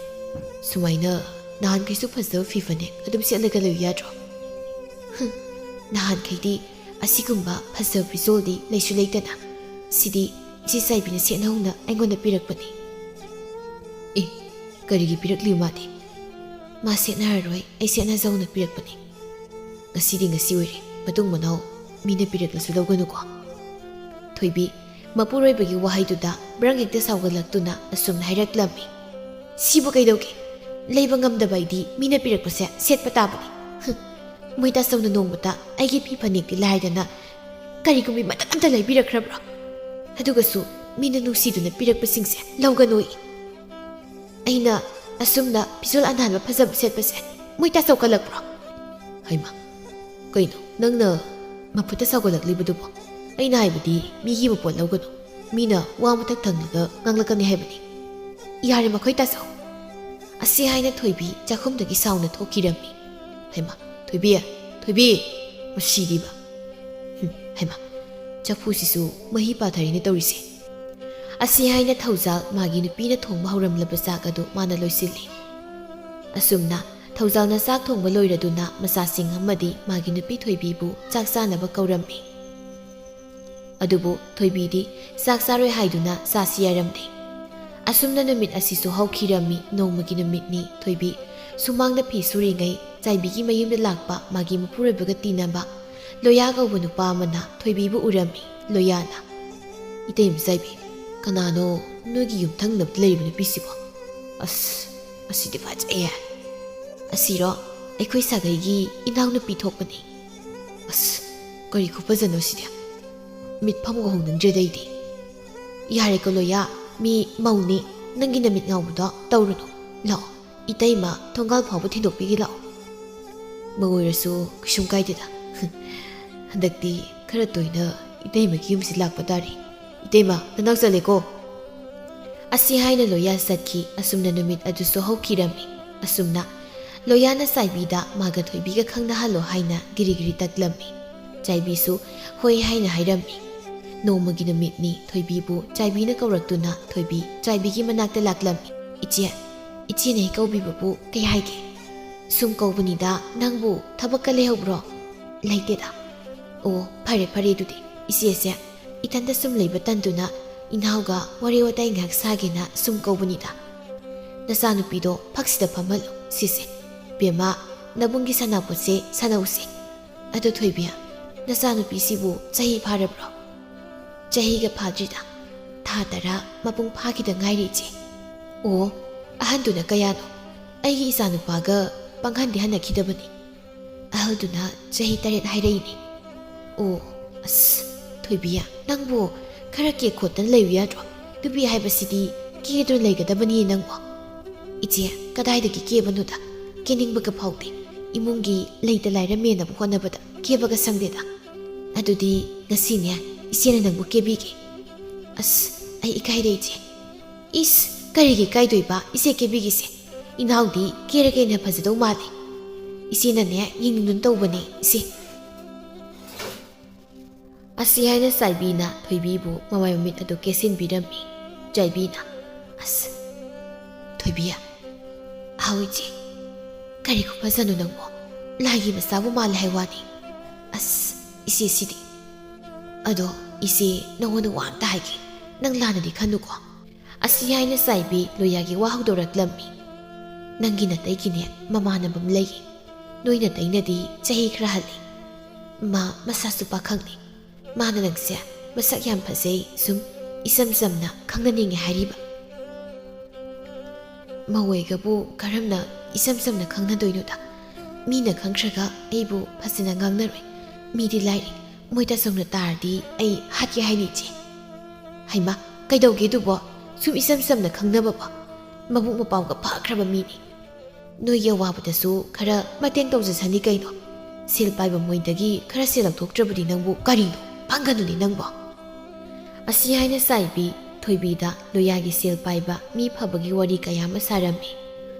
ꯁꯨꯃꯥꯏꯅ ꯅꯍꯥꯟꯈꯩꯁꯨ ꯐꯖꯕ ꯐꯤ ꯐꯅꯦꯛ ꯑꯗꯨꯝ ꯁꯦꯠꯂꯒ ꯂꯩꯌꯨ ꯌꯥꯗ꯭ꯔꯣ?" "ꯍꯨꯝ, ꯅꯍꯥꯟꯈꯩꯗꯤ ꯑꯁꯤꯒꯨꯝꯕ ꯐꯖꯕ ꯐꯤꯖꯣꯜꯗꯤ ꯂꯩꯁꯨ ꯂꯩꯇꯅ꯫ ꯁꯤꯗꯤ ꯏꯆꯦ ꯆꯥꯏꯕꯤꯅ ꯁꯦꯠꯅꯍꯧꯅ ꯑꯩꯉꯣꯟꯗ ꯄꯤꯔꯛꯄꯅꯤ"꯫ "ꯑꯦ, ꯀꯔꯤꯒꯤ ꯄꯤꯔꯛꯂꯤꯕ ꯃꯥꯗꯤ?" "ꯃꯥ ꯁꯦꯠꯅꯔꯔꯣꯏ, ꯑꯩ ꯁꯦꯠꯅꯖꯧꯅ ꯄꯤꯔꯛꯄꯅꯤ"꯫ "ꯉꯁꯤꯗꯤ ꯉꯁꯤ ꯑꯣꯏꯔꯦ, ꯃꯇꯨꯡ ꯃꯅꯥꯎ ꯃꯤꯅ ꯄꯤꯔꯛꯂꯁꯨ ꯂꯧꯒꯅꯨꯀꯣ"꯫ ꯊꯣꯏꯕꯤ, ꯃꯄꯨꯔꯣꯏꯕꯒꯤ ꯋꯥꯍꯩꯗꯨꯗ ꯕ꯭ꯔꯪ ꯍꯦꯛꯇ ꯁꯥꯎꯒꯠꯂꯛꯇꯨꯅ ꯑꯁꯨꯝꯅ ꯍꯥꯏꯔꯛꯂꯝꯃꯤ, "ꯁꯤꯕꯨ ꯀꯩꯗꯧꯒꯦ? ꯂꯩꯕ ꯉꯝꯗꯕ ꯑꯩꯗꯤ ꯃꯤꯅ ꯄꯤꯔꯛꯄꯁꯦ ꯁꯦꯠꯄ ꯇꯥꯕꯅꯤ꯫ ꯍꯨꯝ, ꯃꯣꯏ ꯇꯥꯆꯧꯅ ꯅꯣꯡꯃꯇ ꯑꯩꯒꯤ ꯐꯤ ꯐꯅꯦꯛꯇꯤ ꯂꯥꯏꯗꯅ ꯀꯔꯤꯒꯨꯝꯕꯤ ꯃꯇꯠ ꯑꯝꯇ ꯂꯩꯕꯤꯔꯛꯈ꯭ꯔꯕ꯭ꯔꯣ? ꯑꯗꯨꯒꯁꯨ ꯃꯤꯅ ꯅꯨꯡꯁꯤꯗꯨꯅ ꯄꯤꯔꯛꯄꯁꯤꯡꯁꯦ ꯂꯧꯒꯅꯨꯏ꯫ ꯑꯩꯅ ꯑꯁꯨꯝꯅ ꯐꯤꯖꯣꯜ ꯑꯅꯥꯟꯕ ꯐꯖꯕ ꯁꯦꯠꯄꯁꯦ ꯃꯣꯏ ꯇꯥꯆꯧ ꯀꯜꯂꯛꯄ꯭ꯔꯣ?" "ꯍꯩꯃꯥ, ꯀꯩꯅꯣ ꯅꯪꯅ ꯃꯐꯨꯠꯇ ꯁꯥꯎꯒꯠꯂꯛꯂꯤꯕꯗꯨꯕꯣ? ꯑꯩꯅ ꯍꯥꯏꯕꯗꯤ ꯃꯤꯒꯤ ꯃꯄꯣꯠ ꯂꯧꯒꯅꯨ꯫ ꯃꯤꯅ ꯋꯥ ꯃꯊꯛ ꯊꯪꯂꯒ ꯉꯥꯡꯂꯛꯀꯅꯤ ꯍꯥꯏꯕꯅꯤ꯫" "ꯌꯥꯔꯦ ꯃꯈꯣꯏ ꯇꯥꯆꯧ!" ꯑꯁꯤ ꯍꯥꯏꯅ ꯊꯣꯏꯕꯤ ꯆꯥꯛꯈꯨꯝꯗꯒꯤ ꯁꯥꯎꯅ ꯊꯣꯛꯈꯤꯔꯝꯃꯤ꯫ "ꯍꯩꯃꯥ, ꯊꯣꯏꯕꯤ, ꯊꯣꯏꯕꯤ! ꯃꯁꯤꯗꯤꯕ꯫ ꯍꯨꯝ, ꯍꯩꯃꯥ, ꯆꯐꯨꯁꯤꯁꯨ ꯃꯍꯤ ꯄꯥꯊꯔꯤꯅꯦ ꯇꯧꯔꯤꯁꯦ꯫" ꯑꯁꯤ ꯍꯥꯏꯅ ꯊꯧꯖꯥꯜ ꯃꯥꯒꯤ ꯅꯨꯄꯤꯅ ꯊꯣꯡꯕ ꯍꯧꯔꯝꯂꯕ ꯆꯥꯛ ꯑꯗꯨ ꯃꯥꯅ ꯂꯣꯏꯁꯤꯜꯂꯤ꯫ ꯑꯁꯨꯝꯅ ꯊꯧꯖꯥꯜꯅ ꯆꯥꯛ ꯊꯣꯡꯕ ꯂꯣꯏꯔꯗꯨꯅ ꯃꯆꯥꯁꯤꯡ ꯑꯃꯗꯤ ꯃꯥꯒꯤ ꯅꯨꯄꯤ ꯊꯣꯏꯕꯤꯕꯨ ꯆꯥꯛ ꯆꯥꯅꯕ ꯀꯧꯔꯝꯃꯤ꯫ ꯑꯗꯨꯕꯨ ꯊꯣꯏꯕꯤꯗꯤ ꯆꯥꯛ ꯆꯥꯔꯣꯏ ꯍꯥꯏꯗꯨꯅ ꯆꯥꯁꯤ ꯌꯥꯔꯝꯗꯦ꯫ ꯑꯁꯨꯝꯅ ꯅꯨꯃꯤꯠ ꯑꯁꯤꯁꯨ ꯍꯧꯈꯤꯔꯝꯃꯤ꯫ ꯅꯣꯡꯃꯒꯤ ꯅꯨꯃꯤꯠꯅꯤ꯫ ꯊꯣꯏꯕꯤ ꯁꯨꯃꯥꯡꯗ ꯐꯤ ꯁꯨꯔꯤꯉꯩ ꯆꯥꯏꯕꯤꯒꯤ ꯃꯌꯨꯝꯗ ꯂꯥꯛꯄ ꯃꯥꯒꯤ ꯃꯄꯨꯔꯣꯏꯕꯒ ꯇꯤꯟꯅꯕ ꯂꯣꯌꯥ ꯀꯧꯕ ꯅꯨꯄꯥ ꯑꯃꯅ ꯊꯣꯏꯕꯤꯕꯨ ꯎꯔꯝꯃꯤ꯫ ꯂꯣꯌꯥꯅ, "ꯏꯇꯩꯃ ꯆꯥꯏꯕꯤ, ꯀꯅꯥꯅꯣ ꯅꯣꯏꯒꯤ ꯌꯨꯝꯊꯪꯅꯕꯗ ꯂꯩꯔꯤꯕ ꯅꯨꯄꯤꯁꯤꯕꯣ? ꯑꯁ, ꯑꯁꯤꯗꯤ ꯐꯖꯩꯌꯦ꯫ ꯑꯁꯤꯔꯣ? ꯑꯩꯈꯣꯏ ꯁꯥꯒꯩꯒꯤ ꯏꯅꯥꯎꯅꯨꯄꯤ ꯊꯣꯛꯄꯅꯤ꯫ ꯑꯁ, ꯀꯔꯤ ꯈꯨꯐꯖꯅꯣ ꯁꯤꯗꯤ꯫ ꯃꯤꯠꯐꯝꯒ ꯍꯣꯡꯅꯤꯡꯗ꯭ꯔꯦꯗ ꯑꯩꯗꯤ꯫" "ꯌꯥꯔꯦꯀꯣ ꯂꯣꯌꯥ, ꯃꯤ ꯃꯧꯅꯤ, ꯅꯪꯒꯤ ꯅꯃꯤꯠ ꯉꯥꯎꯕꯗꯣ ꯇꯧꯔꯨꯅꯨ꯫ ꯂꯥꯛꯑꯣ, ꯏꯇꯩꯃ ꯊꯣꯡꯒꯥꯜ ꯐꯥꯎꯕ ꯊꯤꯟꯗꯣꯛꯄꯤꯒꯦ ꯂꯥꯛꯑꯣ꯫" "ꯃꯧ ꯑꯣꯏꯔꯁꯨ ꯀꯩꯁꯨꯝ ꯀꯥꯏꯗꯦꯗ꯫ ꯍꯟꯗꯛꯇꯤ ꯈꯔ ꯇꯣꯏꯅ ꯏꯇꯩꯃꯒꯤ ꯌꯨꯝꯁꯤ ꯂꯥꯛꯄ ꯇꯥꯔꯦ꯫ ꯏꯇꯩꯃ, ꯅꯅꯥꯎ ꯆꯠꯂꯦꯀꯣ꯫" ꯑꯁꯤ ꯍꯥꯏꯅ ꯂꯣꯌꯥ ꯆꯠꯈꯤ꯫ ꯑꯁꯨꯝꯅ ꯅꯨꯃꯤꯠ ꯑꯗꯨꯁꯨ ꯍꯧꯈꯤꯔꯝꯃꯤ꯫ ꯑꯁꯨꯝꯅ ꯂꯣꯌꯥꯅ ꯆꯥꯏꯕꯤꯗ ꯃꯥꯒ ꯊꯣꯏꯕꯤꯒ ꯈꯪꯅꯍꯜꯂꯣ ꯍꯥꯏꯅ ꯒꯤꯔꯤ ꯒꯤꯔꯤ ꯇꯛꯂꯝꯃꯤ꯫ ꯆꯥꯏꯕꯤꯁꯨ ꯍꯣꯏ ꯍꯥꯏꯅ ꯍꯥꯏꯔꯝꯃꯤ꯫ ꯅꯣꯡꯃꯒꯤ ꯅꯨꯃꯤꯠꯅꯤ꯫ ꯊꯣꯏꯕꯤꯕꯨ ꯆꯥꯏꯕꯤꯅ ꯀꯧꯔꯛꯇꯨꯅ ꯊꯣꯏꯕꯤ ꯆꯥꯏꯕꯤꯒꯤ ꯃꯅꯥꯛꯇ ꯂꯥꯛꯂꯝꯃꯤ꯫ "ꯏꯆꯦ, ꯏꯆꯦꯅ ꯍꯦꯛ ꯀꯧꯕꯤꯕꯕꯨ ꯀꯩ ꯍꯥꯏꯒꯦ?" "ꯁꯨꯝ ꯀꯧꯕꯅꯤꯗ, ꯅꯪꯕꯨ ꯊꯕꯛꯀ ꯂꯩꯍꯧꯕ꯭ꯔꯣ?" "ꯂꯩꯇꯦꯗ꯫" "ꯑꯣ, ꯐꯔꯦ ꯐꯔꯦ, ꯑꯗꯨꯗꯤ ꯏꯆꯦꯁꯦ ꯏꯊꯟꯇ ꯁꯨꯝ ꯂꯩꯕ ꯇꯟꯗꯨꯅ ꯏꯅꯥꯎꯒ ꯋꯥꯔꯤ ꯋꯥꯇꯥꯏ ꯉꯥꯏꯍꯥꯛ ꯁꯥꯒꯦꯅ ꯁꯨꯝ ꯀꯧꯕꯅꯤꯗ꯫ ꯅꯆꯥꯅꯨꯄꯤꯗꯣ ꯐꯛꯁꯤꯗ ꯐꯝꯍꯜꯂꯨ꯫ ꯁꯤꯁꯦ, ꯕꯦꯝꯃ, ꯅꯕꯨꯡꯒꯤ ꯁꯥꯟꯅꯄꯣꯠꯁꯦ ꯁꯥꯟꯅꯧꯁꯦ꯫ ꯑꯗꯣ ꯊꯣꯏꯕꯤ, ꯅꯆꯥꯅꯨꯄꯤꯁꯤꯕꯨ ꯆꯍꯤ ꯐꯥꯔꯕ꯭ꯔꯣ?" ꯆꯍꯤꯒ ꯐꯥꯗ꯭ꯔꯤꯗ, ꯊꯥ ꯇꯔꯥ ꯃꯄꯨꯡ ꯐꯥꯈꯤꯗ ꯉꯥꯏꯔꯤ, ꯏꯆꯦ꯫ ꯑꯣ, ꯑꯍꯟꯗꯨꯅ ꯀꯌꯥꯅꯣ? ꯑꯩꯒꯤ ꯏꯆꯥꯅꯨꯄꯥꯒ ꯄꯪꯍꯟꯗꯤ ꯍꯟꯅꯈꯤꯗꯕꯅꯤ꯫ ꯑꯍꯜꯗꯨꯅ ꯆꯍꯤ ꯇꯔꯦꯠ ꯍꯥꯏꯔꯛꯏꯅꯦ꯫ ꯑꯣ, ꯑꯁ, ꯊꯣꯏꯕꯤ, ꯅꯪꯕꯨ ꯈꯔ ꯀꯦ ꯈꯣꯠꯇꯅ ꯂꯩꯌꯨ ꯌꯥꯗ꯭ꯔꯣ? ꯅꯨꯄꯤ ꯍꯥꯏꯕꯁꯤꯗꯤ ꯀꯦꯗꯨꯅ ꯂꯩꯒꯗꯕꯅꯤ ꯅꯪꯕꯨ꯫ ꯏꯆꯦ, ꯀꯗꯥꯏꯗꯒꯤ ꯀꯦꯕꯅꯣꯗ? ꯀꯦꯅꯤꯡꯕꯒ ꯐꯥꯎꯗꯦ꯫ ꯏꯃꯨꯡꯒꯤ ꯂꯩꯇ ꯂꯥꯏꯔ ꯃꯦꯟꯅꯕ ꯍꯣꯠꯅꯕꯗ ꯀꯦꯕꯒ ꯁꯪꯗꯦꯗ꯫ ꯑꯗꯨꯗꯤ ꯉꯁꯤꯅꯦ, ꯏꯆꯦꯅ ꯅꯪꯕꯨ ꯀꯦꯕꯤꯒꯦ꯫ ꯑꯁ, ꯑꯩ ꯏꯀꯥꯏꯔꯦ, ꯏꯆꯦ꯫ ꯏꯁ, ꯀꯔꯤꯒꯤ ꯏꯀꯥꯏꯗꯣꯏꯕ, ꯏꯆꯦ ꯀꯦꯕꯤꯒꯦꯁꯦ꯫ ꯏꯅꯥꯎꯗꯤ ꯀꯦꯔꯒ ꯍꯦꯟꯅ ꯐꯖꯗꯧ ꯃꯥꯜꯂꯤ꯫ ꯏꯆꯦꯅꯅꯦ, ꯌꯦꯡꯅꯤꯡꯗꯨꯅ ꯇꯧꯕꯅꯦ, ꯏꯆꯦ꯫ ꯑꯁꯤ ꯍꯥꯏꯅ ꯆꯥꯏꯕꯤꯅ ꯊꯣꯏꯕꯤꯕꯨ ꯃꯃꯥꯏ ꯃꯃꯤꯠ ꯑꯗꯨ ꯀꯦꯁꯤꯟꯕꯤꯔꯝꯃꯤ꯫ ꯆꯥꯏꯕꯤꯅ, "ꯑꯁ, ꯊꯣꯏꯕꯤ, ꯍꯥꯎ ꯏꯆꯦ, ꯀꯔꯤ ꯈꯨꯐꯖꯅꯣ ꯅꯪꯕꯣ? ꯂꯥꯏꯒꯤ ꯃꯆꯥꯕꯨ ꯃꯥꯜꯂꯦ ꯍꯥꯏ ꯋꯥꯅꯤ꯫ ꯑꯁ, ꯏꯆꯦꯁꯤꯗꯤ꯫ ꯑꯗꯣ ꯏꯆꯦ, ꯅꯉꯣꯟꯗ ꯋꯥ ꯑꯝꯇ ꯍꯥꯏꯒꯦ, ꯅꯪ ꯂꯥꯟꯅꯗꯤ ꯈꯟꯅꯨꯀꯣ?" ꯑꯁꯤ ꯍꯥꯏꯅ ꯆꯥꯏꯕꯤ ꯂꯣꯌꯥꯒꯤ ꯋꯥ ꯍꯧꯗꯣꯔꯛꯂꯝꯃꯤ꯫ "ꯅꯪꯒꯤ ꯅꯇꯩꯒꯤꯅꯦ ꯃꯃꯥꯟꯅꯕ ꯑꯃ ꯂꯩꯌꯦ꯫ ꯅꯣꯏ ꯅꯇꯩꯅꯗꯤ ꯆꯍꯤ ꯈꯔ ꯍꯜꯂꯤ꯫ ꯃꯥ ꯃꯁꯥꯁꯨ ꯄꯥꯈꯪꯅꯤ꯫ ꯃꯥꯅ ꯅꯪꯁꯦ ꯃꯁꯛ ꯌꯥꯝ ꯐꯖꯩ, ꯁꯨꯝ ꯏꯆꯝ ꯆꯝꯅ ꯈꯪꯅꯅꯤꯡꯉꯦ ꯍꯥꯏꯔꯤꯕ꯫" "ꯃꯧ ꯑꯣꯏꯒꯕꯨ ꯀꯔꯝꯅ ꯏꯆꯝ ꯆꯝꯅ ꯈꯪꯅꯗꯣꯏꯅꯣꯗ? ꯃꯤꯅ ꯈꯪꯈ꯭ꯔꯒ ꯑꯩꯕꯨ ꯐꯖꯅ ꯉꯥꯡꯅꯔꯣꯏ꯫ ꯃꯤꯗꯤ ꯂꯥꯏꯔꯤ, ꯃꯣꯏ ꯇꯥꯆꯧꯅ ꯇꯥꯔꯗꯤ ꯑꯩ ꯍꯥꯠꯀꯦ ꯍꯥꯏꯅꯤ, ꯏꯆꯦ꯫" "ꯍꯩꯃꯥ, ꯀꯩꯗꯧꯒꯦ ꯑꯗꯨꯕꯣ? ꯁꯨꯝ ꯏꯆꯝ ꯆꯝꯅ ꯈꯪꯅꯕꯕꯣ? ꯃꯕꯨꯛ ꯃꯄꯥꯎꯒ ꯐꯈ꯭ꯔꯕ ꯃꯤꯅꯤ꯫ ꯅꯣꯏꯒꯤ ꯑꯋꯥꯕꯗꯁꯨ ꯈꯔ ꯃꯇꯦꯡ ꯇꯧꯖꯁꯅꯤ ꯀꯩꯅꯣ꯫ ꯁꯦꯜ ꯄꯥꯏꯕ ꯃꯣꯏꯗꯒꯤ ꯈꯔ ꯁꯦꯜ ꯂꯧꯊꯣꯛꯇ꯭ꯔꯕꯗꯤ ꯅꯪꯕꯨ ꯀꯔꯤꯅꯣ? ꯄꯪꯒꯅꯨꯅꯦ ꯅꯪꯕꯣ꯫" ꯑꯁꯤ ꯍꯥꯏꯅ ꯆꯥꯏꯕꯤ ꯊꯣꯏꯕꯤꯗ ꯂꯣꯌꯥꯒꯤ ꯁꯦꯜ ꯄꯥꯏꯕ ꯃꯤ ꯐꯕꯒꯤ ꯋꯥꯔꯤ ꯀꯌꯥ ꯑꯃ ꯁꯥꯔꯝꯃꯤ꯫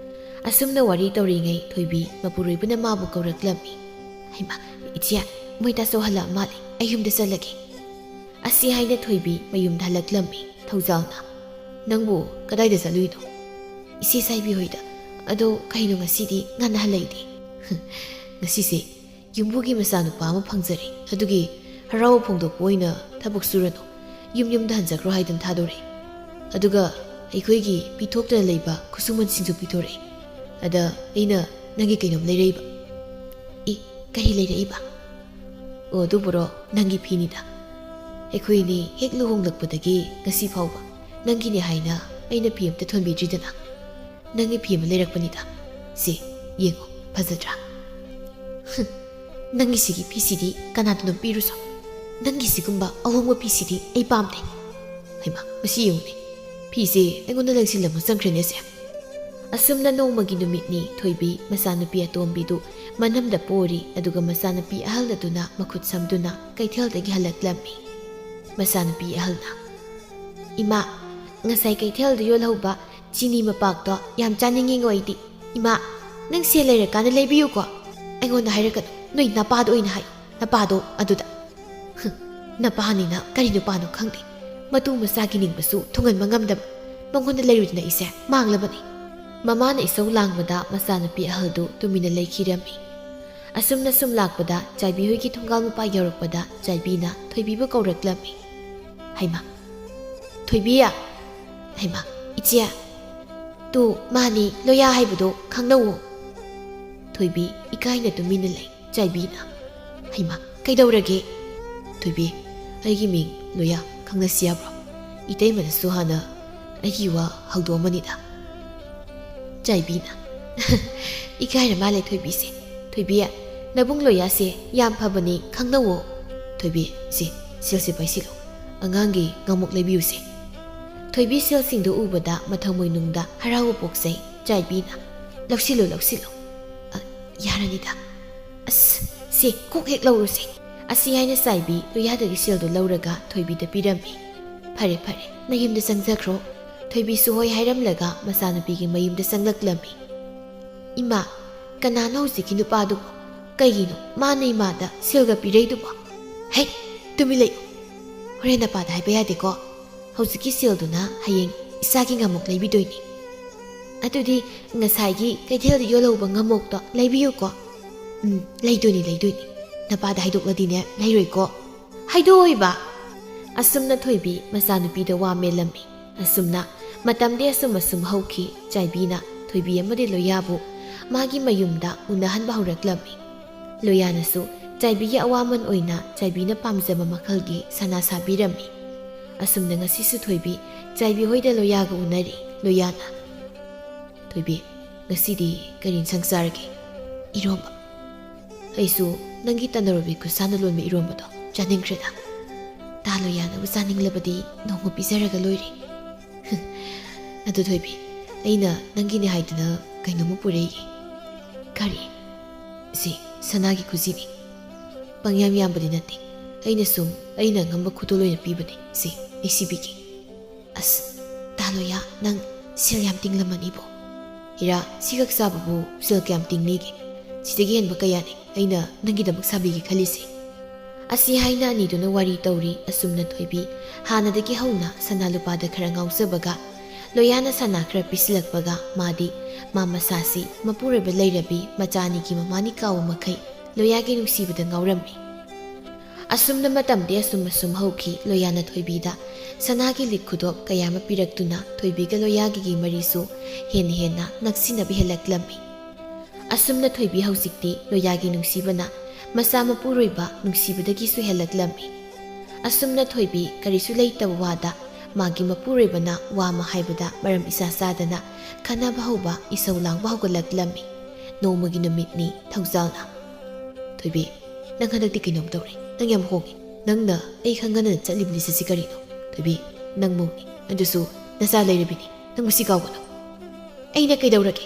ꯑꯁꯨꯝꯅ ꯋꯥꯔꯤ ꯇꯧꯔꯤꯉꯩ ꯊꯣꯏꯕꯤ ꯃꯄꯨꯔꯣꯏꯕꯅ ꯃꯥꯕꯨ ꯀꯧꯔꯛꯂꯝꯃꯤ꯫ "ꯍꯩꯃꯥ, ꯏꯆꯦ, ꯃꯣꯏ ꯇꯥꯆꯧ ꯍꯜꯂꯛꯑ ꯃꯥꯜꯂꯦ, ꯑꯩ ꯌꯨꯝꯗ ꯆꯠꯂꯒꯦ꯫" ꯑꯁꯤ ꯍꯥꯏꯅ ꯊꯣꯏꯕꯤ ꯃꯌꯨꯝꯗ ꯍꯜꯂꯛꯂꯝꯃꯤ꯫ ꯊꯧꯖꯥꯜꯅ, "ꯅꯪꯕꯨ ꯀꯗꯥꯏꯗ ꯆꯠꯂꯨꯏꯅꯣ?" "ꯏꯆꯦ ꯆꯥꯏꯕꯤ ꯍꯣꯏꯗ꯫ ꯑꯗꯣ ꯀꯩꯅꯣ ꯉꯁꯤꯗꯤ ꯉꯟꯅ ꯍꯜꯂꯛꯏꯗꯤ?" "ꯉꯁꯤꯁꯦ ꯌꯨꯝꯕꯨꯒꯤ ꯃꯆꯥꯅꯨꯄꯥ ꯑꯃ ꯐꯪꯖꯔꯦ, ꯑꯗꯨꯒꯤ ꯍꯔꯥꯎꯕ ꯐꯣꯡꯗꯣꯛꯄ ꯑꯣꯏꯅ ꯊꯕꯛ ꯁꯨꯔꯅꯨ, ꯌꯨꯝ ꯌꯨꯝꯗ ꯍꯟꯖꯈ꯭ꯔꯣ ꯍꯥꯏꯗꯨꯅ ꯊꯥꯗꯣꯔꯛꯑꯦ꯫ ꯑꯗꯨꯒ ꯑꯩꯈꯣꯏꯒꯤ ꯄꯤꯊꯣꯛꯇꯅ ꯂꯩꯕ ꯈꯨꯠꯁꯨꯃꯟꯁꯤꯡꯁꯨ ꯄꯤꯊꯣꯔꯛꯑꯦ꯫ ꯑꯗ ꯑꯩꯅ ꯅꯪꯒꯤ ꯀꯩꯅꯣꯝ ꯂꯩꯔꯛꯏꯕ꯫" "ꯏ, ꯀꯔꯤ ꯂꯩꯔꯛꯏꯕ?" "ꯑꯣ, ꯑꯗꯨꯕꯨꯔꯣ, ꯅꯪꯒꯤ ꯐꯤꯅꯤꯗ꯫" ꯑꯩꯈꯣꯏꯅꯤ ꯍꯦꯛ ꯂꯨꯍꯣꯡꯂꯛꯄꯗꯒꯤ ꯉꯁꯤ ꯐꯥꯎꯕ ꯅꯪꯒꯤꯅꯦ ꯍꯥꯏꯅ ꯑꯩꯅ ꯐꯤ ꯑꯝꯇ ꯊꯣꯟꯕꯤꯗ꯭ꯔꯤꯗꯅ꯫ ꯅꯪꯒꯤ ꯐꯤ ꯑꯃ ꯂꯩꯔꯛꯄꯅꯤꯗ꯫ ꯁꯤ ꯌꯦꯡꯉꯣ, ꯐꯖꯗ꯭ꯔꯥ? ꯍꯨꯝ, ꯅꯪꯒꯤꯁꯤꯒꯤ ꯐꯤꯁꯤꯗꯤ ꯀꯅꯥꯗꯅꯣ ꯄꯤꯔꯨꯁꯣ? ꯅꯪꯒꯤꯁꯤꯒꯨꯝꯕ ꯑꯍꯣꯡꯕ ꯐꯤꯁꯤꯗꯤ ꯑꯩ ꯄꯥꯝꯗꯦ꯫ ꯍꯩꯃꯥ, ꯃꯁꯤ ꯌꯦꯡꯉꯨꯅꯦ, ꯐꯤꯁꯦ ꯑꯩꯉꯣꯟꯗ ꯂꯦꯡꯁꯤꯜꯂꯝꯃ ꯆꯪꯈ꯭ꯔꯦꯅꯦ ꯁꯦ꯫ ꯑꯁꯨꯝꯅ ꯅꯣꯡꯃꯒꯤ ꯅꯨꯃꯤꯠꯅꯤ ꯊꯣꯏꯕꯤ ꯃꯆꯥꯅꯨꯄꯤ ꯑꯇꯣꯝꯕꯤꯗꯨ ꯃꯅꯝꯗ ꯄꯣꯔꯤ, ꯑꯗꯨꯒ ꯃꯆꯥꯅꯨꯄꯤ ꯑꯍꯜ ꯑꯗꯨꯅ ꯃꯈꯨꯠ ꯁꯝꯗꯨꯅ ꯀꯩꯊꯦꯜꯗꯒꯤ ꯍꯜꯂꯛꯂꯝꯃꯤ꯫ ꯃꯆꯥꯅꯨꯄꯤ ꯑꯍꯜꯅ, "ꯏꯃꯥ, ꯉꯁꯥꯏ ꯀꯩꯊꯦꯜꯗ ꯌꯣꯜꯍꯧꯕ ꯆꯤꯅꯤ ꯃꯄꯥꯛꯇꯣ ꯌꯥꯝ ꯆꯥꯅꯤꯡꯉꯤꯉꯣ ꯑꯩꯗꯤ꯫ ꯏꯃꯥ, ꯅꯪ ꯁꯦꯜ ꯂꯩꯔꯀꯥꯟꯗ ꯂꯩꯕꯤꯌꯨꯀꯣ꯫ ꯑꯩꯉꯣꯟꯗ ꯍꯥꯏꯔꯛꯀꯅꯨ, ꯅꯣꯏ ꯅꯄꯥꯗ ꯑꯣꯏꯅ ꯍꯥꯏꯌꯨ, ꯅꯄꯥꯗꯣ ꯑꯗꯨꯗ꯫" ꯍꯨꯝ, ꯅꯄꯥꯅꯤꯅ ꯀꯔꯤ ꯅꯨꯄꯥꯅꯣ ꯈꯪꯗꯦ, ꯃꯇꯨ ꯃꯆꯥꯒꯤ ꯅꯤꯡꯕꯁꯨ ꯊꯨꯡꯍꯟꯕ ꯉꯝꯗꯕ, ꯃꯉꯣꯟꯗ ꯂꯩꯔꯨꯗꯅ ꯑꯩꯁꯦ ꯃꯥꯡꯂꯕꯅꯤ꯫ ꯃꯃꯥꯅ ꯏꯁꯧ ꯂꯥꯡꯕꯗ ꯃꯆꯥꯅꯨꯄꯤ ꯑꯍꯜꯗꯨ ꯇꯨꯃꯤꯟꯅ ꯂꯩꯈꯤꯔꯝꯃꯤ꯫ ꯑꯁꯨꯝꯅ ꯁꯨꯝ ꯂꯥꯛꯄꯗ ꯆꯥꯏꯕꯤ ꯍꯣꯏꯒꯤ ꯊꯣꯡꯒꯥꯜ ꯃꯄꯥ ꯌꯧꯔꯛꯄꯗ ꯆꯥꯏꯕꯤꯅ ꯊꯣꯏꯕꯤꯕꯨ ꯀꯧꯔꯛꯂꯝꯃꯤ꯫ "ꯍꯩꯃꯥ, ꯊꯣꯏꯕꯤ!" "ꯍꯩꯃꯥ, ꯏꯆꯦ!" "ꯇꯨ, ꯃꯥꯅꯤ, ꯂꯣꯌꯥ ꯍꯥꯏꯕꯗꯣ, ꯈꯪꯅꯧꯋꯣ꯫" ꯊꯣꯏꯕꯤ ꯏꯀꯥꯏꯅ ꯇꯨꯃꯤꯟꯅ ꯂꯩ꯫ ꯆꯥꯏꯕꯤꯅ, "ꯍꯩꯃꯥ, ꯀꯩꯗꯧꯔꯒꯦ?" ꯊꯣꯏꯕꯤ, "ꯑꯩꯒꯤ ꯃꯤꯡ ꯂꯣꯌꯥ, ꯈꯪꯅꯁꯤ ꯌꯥꯕ꯭ꯔꯣ? ꯏꯇꯩꯃꯅꯁꯨ ꯍꯥꯟꯅ ꯑꯩꯒꯤ ꯋꯥ ꯍꯧꯗꯣꯛꯑꯝꯕꯅꯤꯗ꯫" ꯆꯥꯏꯕꯤꯅ, "ꯏꯀꯥꯏꯔ ꯃꯥꯜꯂꯦ ꯊꯣꯏꯕꯤꯁꯦ꯫ ꯊꯣꯏꯕꯤ, ꯅꯕꯨꯡ ꯂꯣꯌꯥꯁꯦ ꯌꯥꯝ ꯐꯕꯅꯤ, ꯈꯪꯅꯧꯋꯣ꯫" ꯊꯣꯏꯕꯤ, "ꯁꯤ, ꯁꯦꯜꯁꯦ ꯄꯥꯏꯁꯤꯜꯂꯨ, ꯑꯉꯥꯡꯒꯤ ꯉꯥꯃꯣꯛ ꯂꯩꯕꯤꯌꯨꯁꯦ꯫" ꯊꯣꯏꯕꯤ ꯁꯦꯜꯁꯤꯡꯗꯨ ꯎꯕꯗ ꯃꯊꯃꯣꯏꯅꯨꯡꯗ ꯍꯔꯥꯎꯕ ꯄꯣꯛꯆꯩ꯫ ꯆꯥꯏꯕꯤꯅ, "ꯂꯧꯁꯤꯜꯂꯨ, ꯂꯧꯁꯤꯜꯂꯨ꯫" "ꯑ, ꯌꯥꯔꯅꯤꯗ꯫ ꯑꯁ, ꯁꯦ, ꯀꯣꯛ ꯍꯦꯛ ꯂꯧꯔꯨꯁꯦ꯫" ꯑꯁꯤ ꯍꯥꯏꯅ ꯆꯥꯏꯕꯤ ꯂꯣꯌꯥꯗꯒꯤ ꯁꯦꯜꯗꯨ ꯂꯧꯔꯒ ꯊꯣꯏꯕꯤꯗ ꯄꯤꯔꯝꯃꯤ꯫ "ꯐꯔꯦ, ꯐꯔꯦ, ꯅꯌꯨꯝꯗ ꯆꯪꯖꯈ꯭ꯔꯣ꯫" ꯊꯣꯏꯕꯤꯁꯨ ꯍꯣꯏ ꯍꯥꯏꯔꯝꯂꯒ ꯃꯆꯥꯅꯨꯄꯤꯒꯤ ꯃꯌꯨꯝꯗ ꯆꯪꯂꯛꯂꯝꯃꯤ꯫ "ꯏꯃꯥ, ꯀꯅꯥꯅꯣ ꯍꯧꯖꯤꯛꯀꯤ ꯅꯨꯄꯥꯗꯨꯕꯣ? ꯀꯩꯒꯤꯅꯣ ꯃꯥꯅ ꯏꯃꯥꯗ ꯁꯦꯜꯒ ꯄꯤꯔꯛꯏꯗꯨꯕꯣ? ꯍꯦꯛ, ꯇꯨꯃꯤꯟ ꯂꯩꯌꯨ꯫ ꯍꯣꯔꯦꯟ ꯅꯄꯥꯗ ꯍꯥꯏꯕ ꯌꯥꯗꯦꯀꯣ꯫ ꯍꯧꯖꯤꯛꯀꯤ ꯁꯦꯜꯗꯨꯅ ꯍꯌꯦꯡ ꯏꯆꯥꯒꯤ ꯉꯥꯃꯣꯛ ꯂꯩꯕꯤꯗꯣꯏꯅꯤ꯫" "ꯑꯗꯨꯗꯤ ꯉꯁꯥꯏꯒꯤ ꯀꯩꯊꯦꯜꯗ ꯌꯣꯜꯍꯧꯕ ꯉꯥꯃꯣꯛꯇꯣ ꯂꯩꯕꯤꯌꯨꯀꯣ꯫" "ꯎꯝ, ꯂꯩꯗꯣꯏꯅꯤ, ꯂꯩꯗꯣꯏꯅꯤ꯫ ꯅꯄꯥꯗ ꯍꯥꯏꯗꯣꯛꯂꯗꯤꯅꯦ, ꯂꯩꯔꯣꯏꯀꯣ꯫" "ꯍꯥꯏꯗꯣꯛꯑꯣꯏꯕ!" ꯑꯁꯨꯝꯅ ꯊꯣꯏꯕꯤ ꯃꯆꯥꯅꯨꯄꯤꯗ ꯋꯥ ꯃꯦꯜꯂꯝꯃꯤ꯫ ꯑꯁꯨꯝꯅ ꯃꯇꯝꯗꯤ ꯑꯁꯨꯝ ꯑꯁꯨꯝ ꯍꯧꯈꯤ꯫ ꯆꯥꯏꯕꯤꯅ ꯊꯣꯏꯕꯤ ꯑꯃꯗꯤ ꯂꯣꯌꯥꯕꯨ ꯃꯥꯒꯤ ꯃꯌꯨꯝꯗ ꯎꯅꯍꯟꯕ ꯍꯧꯔꯛꯂꯝꯃꯤ꯫ ꯂꯣꯌꯥꯅꯁꯨ ꯆꯥꯏꯕꯤꯒꯤ ꯑꯋꯥꯃꯟ ꯑꯣꯏꯅ ꯆꯥꯏꯕꯤꯅ ꯄꯥꯝꯖꯕ ꯃꯈꯜꯒꯤ ꯁꯅꯥ ꯁꯥꯕꯤꯔꯝꯃꯤ꯫ ꯑꯁꯨꯝꯅ ꯉꯁꯤꯁꯨ ꯊꯣꯏꯕꯤ ꯆꯥꯏꯕꯤ ꯍꯣꯏꯗ ꯂꯣꯌꯥꯒ ꯎꯅꯔꯤ꯫ ꯂꯣꯌꯥꯅ, "ꯊꯣꯏꯕꯤ, ꯉꯁꯤꯗꯤ ꯀꯔꯤ ꯏꯟꯁꯥꯡ ꯆꯥꯔꯒꯦ?" "ꯏꯔꯣꯝꯕ꯫ ꯑꯩꯁꯨ ꯅꯪꯒꯤ ꯇꯅꯔꯣꯕꯤ ꯈꯨꯠꯁꯥꯅ ꯂꯣꯟꯕ ꯏꯔꯣꯝꯕꯗꯣ ꯆꯥꯅꯤꯡꯈ꯭ꯔꯦꯗ꯫ ꯇꯥ ꯂꯣꯌꯥꯅꯕꯨ ꯆꯥꯅꯤꯡꯂꯕꯗꯤ ꯅꯣꯡꯃ ꯄꯤꯖꯔꯒ ꯂꯣꯏꯔꯦ꯫ ꯑꯗꯨ ꯊꯣꯏꯕꯤ, ꯑꯩꯅ ꯅꯪꯒꯤꯅꯦ ꯍꯥꯏꯗꯨꯅ ꯀꯩꯅꯣꯝꯃ ꯄꯨꯔꯛꯏ꯫" "ꯀꯔꯤ?" "ꯁꯤ ꯁꯅꯥꯒꯤ ꯈꯨꯖꯤꯅꯤ꯫ ꯄꯪꯌꯥꯝ ꯌꯥꯝꯕꯗꯤ ꯅꯠꯇꯦ꯫ ꯑꯩꯅ ꯁꯨꯝ ꯑꯩꯅ ꯑꯉꯝꯕ ꯈꯨꯗꯣꯜ ꯑꯣꯏꯅ ꯄꯤꯕꯅꯤ꯫ ꯁꯤ ꯑꯩ ꯁꯤꯕꯤꯒꯦ꯫" "ꯑꯁ, ꯇꯥ ꯂꯣꯌꯥ, ꯅꯪ ꯁꯦꯜ ꯌꯥꯝ ꯇꯤꯡꯂꯝꯃꯅꯤꯕꯣ꯫" "ꯏꯔꯥ, ꯁꯤꯈꯛ ꯆꯥꯕꯕꯨ ꯁꯦꯜ ꯀꯌꯥꯝ ꯇꯤꯡꯅꯤꯒꯦ? ꯁꯤꯗꯒꯤ ꯍꯦꯟꯕ ꯀꯌꯥꯅꯤ ꯑꯩꯅ ꯅꯪꯒꯤꯗꯃꯛ ꯁꯥꯕꯤꯒꯦ ꯈꯜꯂꯤꯁꯦ?" ꯑꯁꯤ ꯍꯥꯏꯅ ꯑꯅꯤꯗꯨꯅ ꯋꯥꯔꯤ ꯇꯧꯔꯤ꯫ ꯑꯁꯨꯝꯅ ꯊꯣꯏꯕꯤ ꯍꯥꯟꯅꯗꯒꯤ ꯍꯧꯅ ꯁꯅꯥ ꯂꯨꯄꯥꯗ ꯈꯔ ꯉꯥꯎꯖꯕꯒ, ꯂꯣꯌꯥꯅ ꯁꯅꯥ ꯈꯔ ꯄꯤꯁꯤꯜꯂꯛꯄꯒ, ꯃꯥꯗꯤ ꯃꯥ ꯃꯁꯥꯁꯤ ꯃꯄꯨꯔꯣꯏꯕ ꯂꯩꯔꯕꯤ ꯃꯆꯥ ꯑꯅꯤꯒꯤ ꯃꯃꯥꯅꯤ ꯀꯥꯎꯕ ꯃꯈꯩ ꯂꯣꯌꯥꯒꯤ ꯅꯨꯡꯁꯤꯕꯗ ꯉꯥꯎꯔꯝꯃꯤ꯫ ꯑꯁꯨꯝꯅ ꯃꯇꯝꯗꯤ ꯑꯁꯨꯝ ꯑꯁꯨꯝ ꯍꯧꯈꯤ꯫ ꯂꯣꯌꯥꯅ ꯊꯣꯏꯕꯤꯗ ꯁꯅꯥꯒꯤ ꯂꯤꯛ ꯈꯨꯗꯣꯞ ꯀꯌꯥ ꯑꯃ ꯄꯤꯔꯛꯇꯨꯅ ꯊꯣꯏꯕꯤꯒ ꯂꯣꯌꯥꯒꯤ ꯃꯔꯤꯁꯨ ꯍꯦꯟꯅ ꯍꯦꯟꯅ ꯅꯛꯁꯤꯟꯅꯕ ꯍꯦꯜꯂꯛꯂꯝꯃꯤ꯫ ꯑꯁꯨꯝꯅ ꯊꯣꯏꯕꯤ ꯍꯧꯖꯤꯛꯇꯤ ꯂꯣꯌꯥꯒꯤ ꯅꯨꯡꯁꯤꯕꯅ ꯃꯆꯥ ꯃꯄꯨꯔꯣꯏꯕ ꯅꯨꯡꯁꯤꯕꯗꯒꯤꯁꯨ ꯍꯦꯜꯂꯛꯂꯝꯃꯤ꯫ ꯑꯁꯨꯝꯅ ꯊꯣꯏꯕꯤ ꯀꯔꯤꯁꯨ ꯂꯩꯇꯕ ꯋꯥꯗ ꯃꯥꯒꯤ ꯃꯄꯨꯔꯣꯏꯕꯅ ꯋꯥ ꯑꯃ ꯍꯥꯏꯕꯗ ꯃꯔꯝ ꯏꯆꯥ ꯆꯥꯗꯅ ꯈꯠꯅꯕ ꯍꯧꯕ, ꯏꯁꯧ ꯂꯥꯡꯕ ꯍꯧꯒꯠꯂꯛꯂꯝꯃꯤ꯫ ꯅꯣꯡꯃꯒꯤ ꯅꯨꯃꯤꯠꯅꯤ꯫ ꯊꯧꯖꯥꯜꯅ, "ꯊꯣꯏꯕꯤ, ꯅꯪ ꯍꯟꯗꯛꯇꯤ ꯀꯩꯅꯣꯝ ꯇꯧꯔꯦ꯫ ꯅꯪ ꯌꯥꯝ ꯍꯣꯡꯉꯦ꯫ ꯅꯪꯅ ꯑꯩ ꯈꯪꯍꯟꯗꯅ ꯆꯠꯂꯤꯕ ꯂꯤꯁ ꯑꯁꯤ ꯀꯔꯤꯅꯣ? ꯊꯣꯏꯕꯤ, ꯅꯪ ꯃꯧꯅꯤ꯫ ꯑꯗꯨꯁꯨ ꯅꯆꯥ ꯂꯩꯔꯕꯤꯅꯤ꯫ ꯅꯪ ꯃꯁꯤ ꯀꯥꯎꯒꯅꯨ꯫" "ꯑꯩꯅ ꯀꯩꯗꯧꯔꯒꯦ?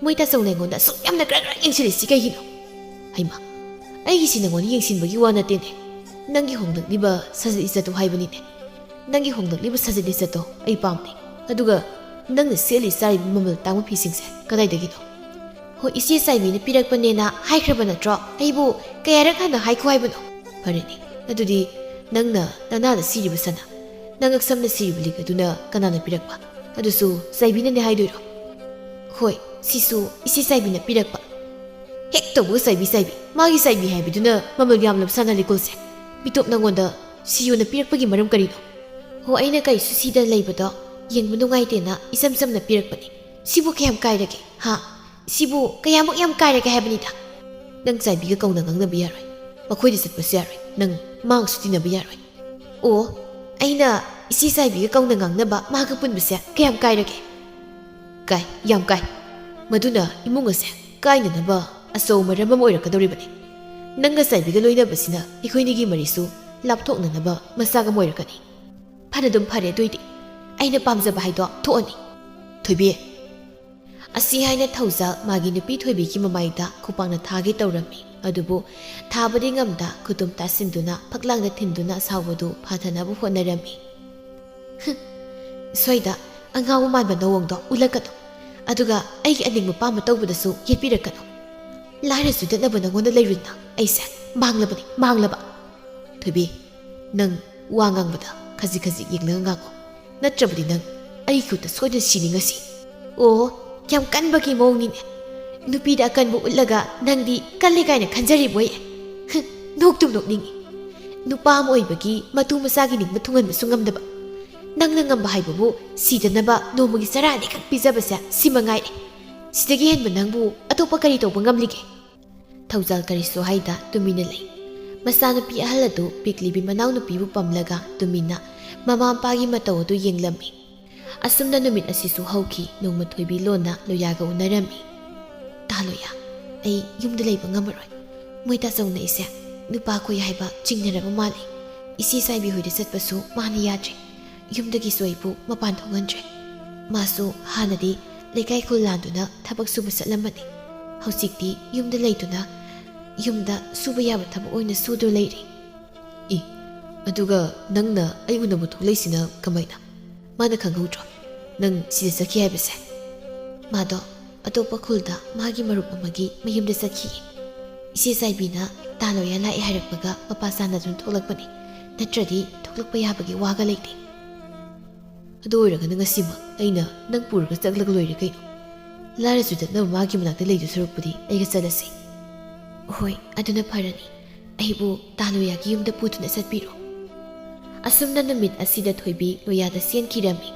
ꯃꯣꯏ ꯇꯥꯆꯧꯅ ꯑꯩꯉꯣꯟꯗ ꯑꯁꯨꯛ ꯌꯥꯝꯅ ꯀ꯭ꯔꯛ ꯀ꯭ꯔꯛ ꯌꯦꯡꯁꯤꯜꯂꯤꯁꯤ ꯀꯩꯒꯤꯅꯣ?" "ꯍꯩꯃꯥ, ꯑꯩꯒꯤꯁꯤ ꯅꯉꯣꯟꯗ ꯌꯦꯡꯁꯤꯟꯕꯒꯤ ꯋꯥ ꯅꯠꯇꯦꯅꯦ꯫ ꯅꯪꯒꯤ ꯍꯣꯡꯂꯛꯂꯤꯕ ꯁꯥꯖꯠ ꯂꯤꯆꯠꯇꯣ ꯍꯥꯏꯕꯅꯤꯅꯦ꯫ ꯅꯪꯒꯤ ꯍꯣꯡꯂꯛꯂꯤꯕ ꯁꯥꯖꯠ ꯂꯤꯆꯠꯇꯣ ꯑꯩ ꯄꯥꯝꯗꯦ꯫ ꯑꯗꯨꯒ ꯅꯪꯅ ꯁꯦꯠꯂꯤ ꯆꯥꯔꯤꯕ ꯃꯃꯜ ꯇꯥꯡꯕ ꯐꯤꯁꯤꯡꯁꯦ ꯀꯗꯥꯏꯗꯒꯤꯅꯣ?" "ꯍꯣꯏ, ꯏꯆꯦ ꯆꯥꯏꯕꯤꯅ ꯄꯤꯔꯛꯄꯅꯦꯅ ꯍꯥꯏꯈ꯭ꯔꯕ ꯅꯠꯇ꯭ꯔꯣ? ꯑꯩꯕꯨ ꯀꯌꯥꯔꯛ ꯍꯟꯅ ꯍꯥꯏꯈꯣ ꯍꯥꯏꯕꯅꯣ?" "ꯐꯔꯦꯅꯦ, ꯑꯗꯨꯗꯤ ꯅꯪꯅ ꯅꯅꯥꯗ ꯁꯤꯔꯤꯕ ꯁꯅꯥ, ꯅꯉꯛꯁꯝꯗ ꯁꯤꯔꯤꯕ ꯂꯤꯛ ꯑꯗꯨꯅ ꯀꯅꯥꯅ ꯄꯤꯔꯛꯄ? ꯑꯗꯨꯁꯨ ꯆꯥꯏꯕꯤꯅꯅꯦ ꯍꯥꯏꯗꯣꯏꯔꯣ?" "ꯍꯣꯏ, ꯁꯤꯁꯨ ꯏꯆꯦ ꯆꯥꯏꯕꯤꯅ ꯄꯤꯔꯛꯄ꯫" "ꯍꯦꯛ ꯇꯧꯕꯒ ꯆꯥꯏꯕꯤ, ꯆꯥꯏꯕꯤ꯫ ꯃꯥꯒꯤ ꯆꯥꯏꯕꯤ ꯍꯥꯏꯕꯤꯗꯨꯅ ꯃꯃꯜ ꯌꯥꯝꯂꯕ ꯁꯅꯥ ꯂꯤꯛꯀꯣꯜꯁꯦ꯫ ꯃꯤꯇꯣꯞ ꯅꯉꯣꯟꯗ ꯁꯤꯌꯣꯅ ꯄꯤꯔꯛꯄꯒꯤ ꯃꯔꯝ ꯀꯔꯤꯅꯣ?" "ꯍꯣ, ꯑꯩꯅ ꯀꯩꯁꯨ ꯁꯤꯗꯅ ꯂꯩꯕꯗꯣ ꯌꯦꯡꯕ ꯅꯨꯡꯉꯥꯏꯇꯦꯅ ꯏꯆꯝ ꯆꯝꯅ ꯄꯤꯔꯛꯄꯅꯤ꯫ ꯁꯤꯕꯨ ꯀꯌꯥꯝ ꯀꯥꯏꯔꯒꯦ, ꯍꯥ? ꯁꯤꯕꯨ ꯀꯌꯥꯃꯨꯛ ꯌꯥꯝ ꯀꯥꯏꯔꯒꯦ ꯍꯥꯏꯕꯅꯤꯗ?" "ꯅꯪ ꯆꯥꯏꯕꯤꯒ ꯀꯧꯅ ꯉꯥꯡꯅꯕ ꯌꯥꯔꯣꯏ꯫ ꯃꯈꯣꯏꯗ ꯆꯠꯄꯁꯨ ꯌꯥꯔꯣꯏ꯫ ꯅꯪ ꯃꯥꯒꯁꯨ ꯇꯤꯟꯅꯕ ꯌꯥꯔꯣꯏ꯫ ꯑꯣ, ꯑꯩꯅ ꯏꯆꯦ ꯆꯥꯏꯕꯤꯒ ꯀꯧꯅ ꯉꯥꯡꯅꯕ ꯃꯥꯒ ꯄꯨꯟꯕꯁꯦ ꯀꯌꯥꯝ ꯀꯥꯏꯔꯒꯦ? ꯀꯥꯏ, ꯌꯥꯝ ꯀꯥꯏ꯫ ꯃꯗꯨꯅ ꯏꯃꯨꯡ ꯑꯁꯦ ꯀꯥꯏꯅꯅꯕ ꯑꯆꯧꯕ ꯃꯔꯝ ꯑꯃ ꯑꯣꯏꯔꯛꯀꯗꯧꯔꯤꯕꯅꯤ꯫ ꯅꯪꯒ ꯆꯥꯏꯕꯤꯒ ꯂꯣꯏꯅꯕꯁꯤꯅ ꯑꯩꯈꯣꯏꯅꯤꯒꯤ ꯃꯔꯤꯁꯨ ꯂꯥꯞꯊꯣꯛꯅꯅꯕ ꯃꯆꯥꯛ ꯑꯃ ꯑꯣꯏꯔꯛꯀꯅꯤ꯫ ꯐꯅꯗꯨꯝ ꯐꯔꯦ, ꯑꯗꯨꯏꯗꯤ ꯑꯩꯅ ꯄꯥꯝꯖꯕ ꯍꯥꯏꯗꯣ ꯊꯣꯛꯑꯅꯤ꯫ ꯊꯣꯏꯕꯤ, ꯑꯁꯤ ꯍꯥꯏꯅ ꯊꯧꯖꯥꯜ ꯃꯥꯒꯤ ꯅꯨꯄꯤ ꯊꯣꯏꯕꯤꯒꯤ ꯃꯃꯥꯏꯗ ꯈꯨꯄꯥꯛꯅ ꯊꯥꯒꯦ ꯇꯧꯔꯝꯃꯤ꯫ ꯑꯗꯨꯕꯨ ꯊꯥꯕꯗꯤ ꯉꯝꯗ ꯈꯨꯇꯨꯝ ꯇꯥꯁꯤꯟꯗꯨꯅ ꯐꯛꯂꯥꯡꯗ ꯊꯤꯟꯗꯨꯅ ꯑꯁꯥꯎꯕꯗꯨ ꯐꯥꯊꯅꯕ ꯍꯣꯠꯅꯔꯝꯃꯤ꯫ "ꯍꯨꯝ, ꯁ꯭ꯋꯥꯏꯗ ꯑꯉꯥꯎꯕ ꯃꯥꯟꯕ ꯅꯑꯣꯡꯗꯣ ꯎꯠꯂꯛꯀꯅꯨ꯫ ꯑꯗꯨꯒ ꯑꯩꯒꯤ ꯑꯅꯤꯡꯕ ꯄꯥꯝꯕ ꯇꯧꯕꯗꯁꯨ ꯌꯦꯠꯄꯤꯔꯛꯀꯅꯨ꯫ ꯂꯥꯏꯔ ꯆꯨꯗꯠꯅꯕ ꯅꯉꯣꯟꯗ ꯂꯩꯔꯨꯗꯅ ꯑꯩꯁꯦ ꯃꯥꯡꯂꯕꯅꯤ, ꯃꯥꯡꯂꯕ꯫ ꯊꯣꯏꯕꯤ, ꯅꯪ ꯋꯥ ꯉꯥꯡꯕꯗ ꯈꯖꯤꯛ ꯈꯖꯤꯛ ꯌꯦꯡꯂꯒ ꯉꯥꯡꯉꯨ꯫ ꯅꯠꯇ꯭ꯔꯕꯗꯤ ꯅꯪ ꯑꯩ ꯈꯨꯠꯇ ꯁꯣꯏꯗꯅ ꯁꯤꯅꯤ ꯉꯁꯤ꯫ ꯑꯣ, ꯌꯥꯝ ꯀꯟꯕꯒꯤ ꯃꯑꯣꯡꯅꯤꯅꯦ꯫ ꯅꯨꯄꯤꯗ ꯑꯀꯟꯕ ꯎꯠꯂꯒ ꯅꯪꯗꯤ ꯀꯜꯂꯤ ꯀꯥꯏꯅ ꯈꯟꯖꯔꯤꯕꯣꯏ? ꯍꯨꯝ, ꯅꯣꯛꯇꯨꯝ ꯅꯣꯛꯅꯤꯡꯉꯤ꯫ ꯅꯨꯄꯥ ꯑꯃ ꯑꯣꯏꯕꯒꯤ ꯃꯇꯨ ꯃꯆꯥꯒꯤ ꯅꯤꯡꯕ ꯊꯨꯡꯍꯟꯕꯁꯨ ꯉꯝꯗꯕ꯫ ꯅꯪꯅ ꯉꯝꯕ ꯍꯥꯏꯕꯕꯨ ꯁꯤꯗꯅꯕ ꯅꯣꯡꯃꯒꯤ ꯆꯔꯥ ꯑꯅꯤꯈꯛ ꯄꯤꯖꯕꯁꯦ ꯁꯤ ꯃꯉꯥꯏꯔꯦ꯫ ꯁꯤꯗꯒꯤ ꯍꯦꯟꯕ ꯅꯪꯕꯨ ꯑꯇꯣꯞꯄ ꯀꯔꯤ ꯇꯧꯕ ꯉꯝꯂꯤꯒꯦ?" ꯊꯧꯖꯥꯜ ꯀꯔꯤꯁꯨ ꯍꯥꯏꯗ ꯇꯨꯃꯤꯟꯅ ꯂꯩ꯫ ꯃꯆꯥꯅꯨꯄꯤ ꯑꯍꯜ ꯑꯗꯨ ꯄꯤꯛꯂꯤꯕꯤ ꯃꯅꯥꯎꯅꯨꯄꯤꯕꯨ ꯄꯝꯂꯒ ꯇꯨꯃꯤꯟꯅ ꯃꯃꯥ ꯃꯄꯥꯒꯤ ꯃꯇꯧ ꯑꯗꯨ ꯌꯦꯡꯂꯝꯃꯤ꯫ ꯑꯁꯨꯝꯅ ꯅꯨꯃꯤꯠ ꯑꯁꯤꯁꯨ ꯍꯧꯈꯤ꯫ ꯅꯣꯡꯃ ꯊꯣꯏꯕꯤ ꯂꯣꯟꯅ ꯂꯣꯌꯥꯒ ꯎꯅꯔꯝꯃꯤ꯫ "ꯇꯥ ꯂꯣꯌꯥ, ꯑꯩ ꯌꯨꯝꯗ ꯂꯩꯕ ꯉꯝꯃꯔꯣꯏ꯫ ꯃꯣꯏ ꯇꯥꯆꯧꯅ ꯑꯩꯁꯦ ꯅꯨꯄꯥ ꯀꯣꯏ ꯍꯥꯏꯕ ꯆꯤꯡꯅꯔꯕ ꯃꯥꯜꯂꯤ꯫ ꯏꯆꯦ ꯆꯥꯏꯕꯤ ꯍꯣꯏꯗ ꯆꯠꯄꯁꯨ ꯃꯥꯅ ꯌꯥꯗ꯭ꯔꯦ꯫ ꯌꯨꯝꯗꯒꯤꯁꯨ ꯑꯩꯕꯨ ꯃꯄꯥꯟ ꯊꯣꯛꯍꯟꯗ꯭ꯔꯦ꯫ ꯃꯥꯁꯨ ꯍꯥꯟꯅꯗꯤ ꯂꯩꯀꯥꯏ ꯈꯨꯜ ꯂꯥꯟꯗꯨꯅ ꯊꯕꯛ ꯁꯨꯕ ꯆꯠꯂꯝꯕꯅꯤ꯫ ꯍꯧꯖꯤꯛꯇꯤ ꯌꯨꯝꯗ ꯂꯩꯗꯨꯅ ꯌꯨꯝꯗ ꯁꯨꯕ ꯌꯥꯕ ꯊꯕꯛ ꯑꯣꯏꯅ ꯁꯨꯗꯨꯅ ꯂꯩꯔꯤ꯫" "ꯏ, ꯑꯗꯨꯒ ꯅꯪꯅ ꯑꯩ ꯎꯅꯕ ꯊꯣꯛꯂꯛꯏꯁꯤꯅ ꯀꯃꯥꯏꯅ? ꯃꯥꯅ ꯈꯪꯍꯧꯗ꯭ꯔꯣ ꯅꯪ ꯁꯤꯗ ꯆꯠꯈꯤ ꯍꯥꯏꯕꯁꯦ?" "ꯃꯥꯗꯣ ꯑꯇꯣꯞꯄ ꯈꯨꯜꯗ ꯃꯥꯒꯤ ꯃꯔꯨꯞ ꯑꯃꯒꯤ ꯃꯌꯨꯝꯗ ꯆꯠꯈꯤꯌꯦ꯫ ꯏꯆꯦ ꯆꯥꯏꯕꯤꯅ ꯇꯥ ꯂꯣꯌꯥ ꯂꯥꯛꯑꯦ ꯍꯥꯏꯔꯛꯄꯒ ꯃꯄꯥ ꯆꯥꯅꯗꯨꯅ ꯊꯣꯛꯂꯛꯄꯅꯤ꯫ ꯅꯠꯇ꯭ꯔꯗꯤ ꯊꯣꯛꯂꯛꯄ ꯌꯥꯕꯒꯤ ꯋꯥꯒ ꯂꯩꯇꯦ꯫ ꯑꯗꯨ ꯑꯣꯏꯔꯒꯅ ꯉꯁꯤꯃꯛ ꯑꯩꯅ ꯅꯪ ꯄꯨꯔꯒ ꯆꯠꯂꯒ ꯂꯣꯏꯔꯦ ꯀꯩꯅꯣ꯫ ꯂꯥꯏꯔ ꯆꯨꯗꯠꯅꯕ ꯃꯥꯒꯤ ꯃꯅꯥꯛꯇ ꯂꯩꯗꯨ ꯁꯔꯨꯛꯄꯨꯗꯤ ꯑꯩꯒ ꯆꯠꯂꯁꯤ꯫" "ꯍꯣꯏ, ꯑꯗꯨꯅ ꯐꯔꯅꯤ꯫ ꯑꯩꯕꯨ ꯇꯥ ꯂꯣꯌꯥꯒꯤ ꯌꯨꯝꯗ ꯄꯨꯗꯨꯅ ꯆꯠꯄꯤꯔꯣ꯫" ꯑꯁꯨꯝꯅ ꯅꯨꯃꯤꯠ ꯑꯁꯤꯗ ꯊꯣꯏꯕꯤ ꯂꯣꯌꯥꯗ ꯆꯦꯟꯈꯤꯔꯝꯃꯤ꯫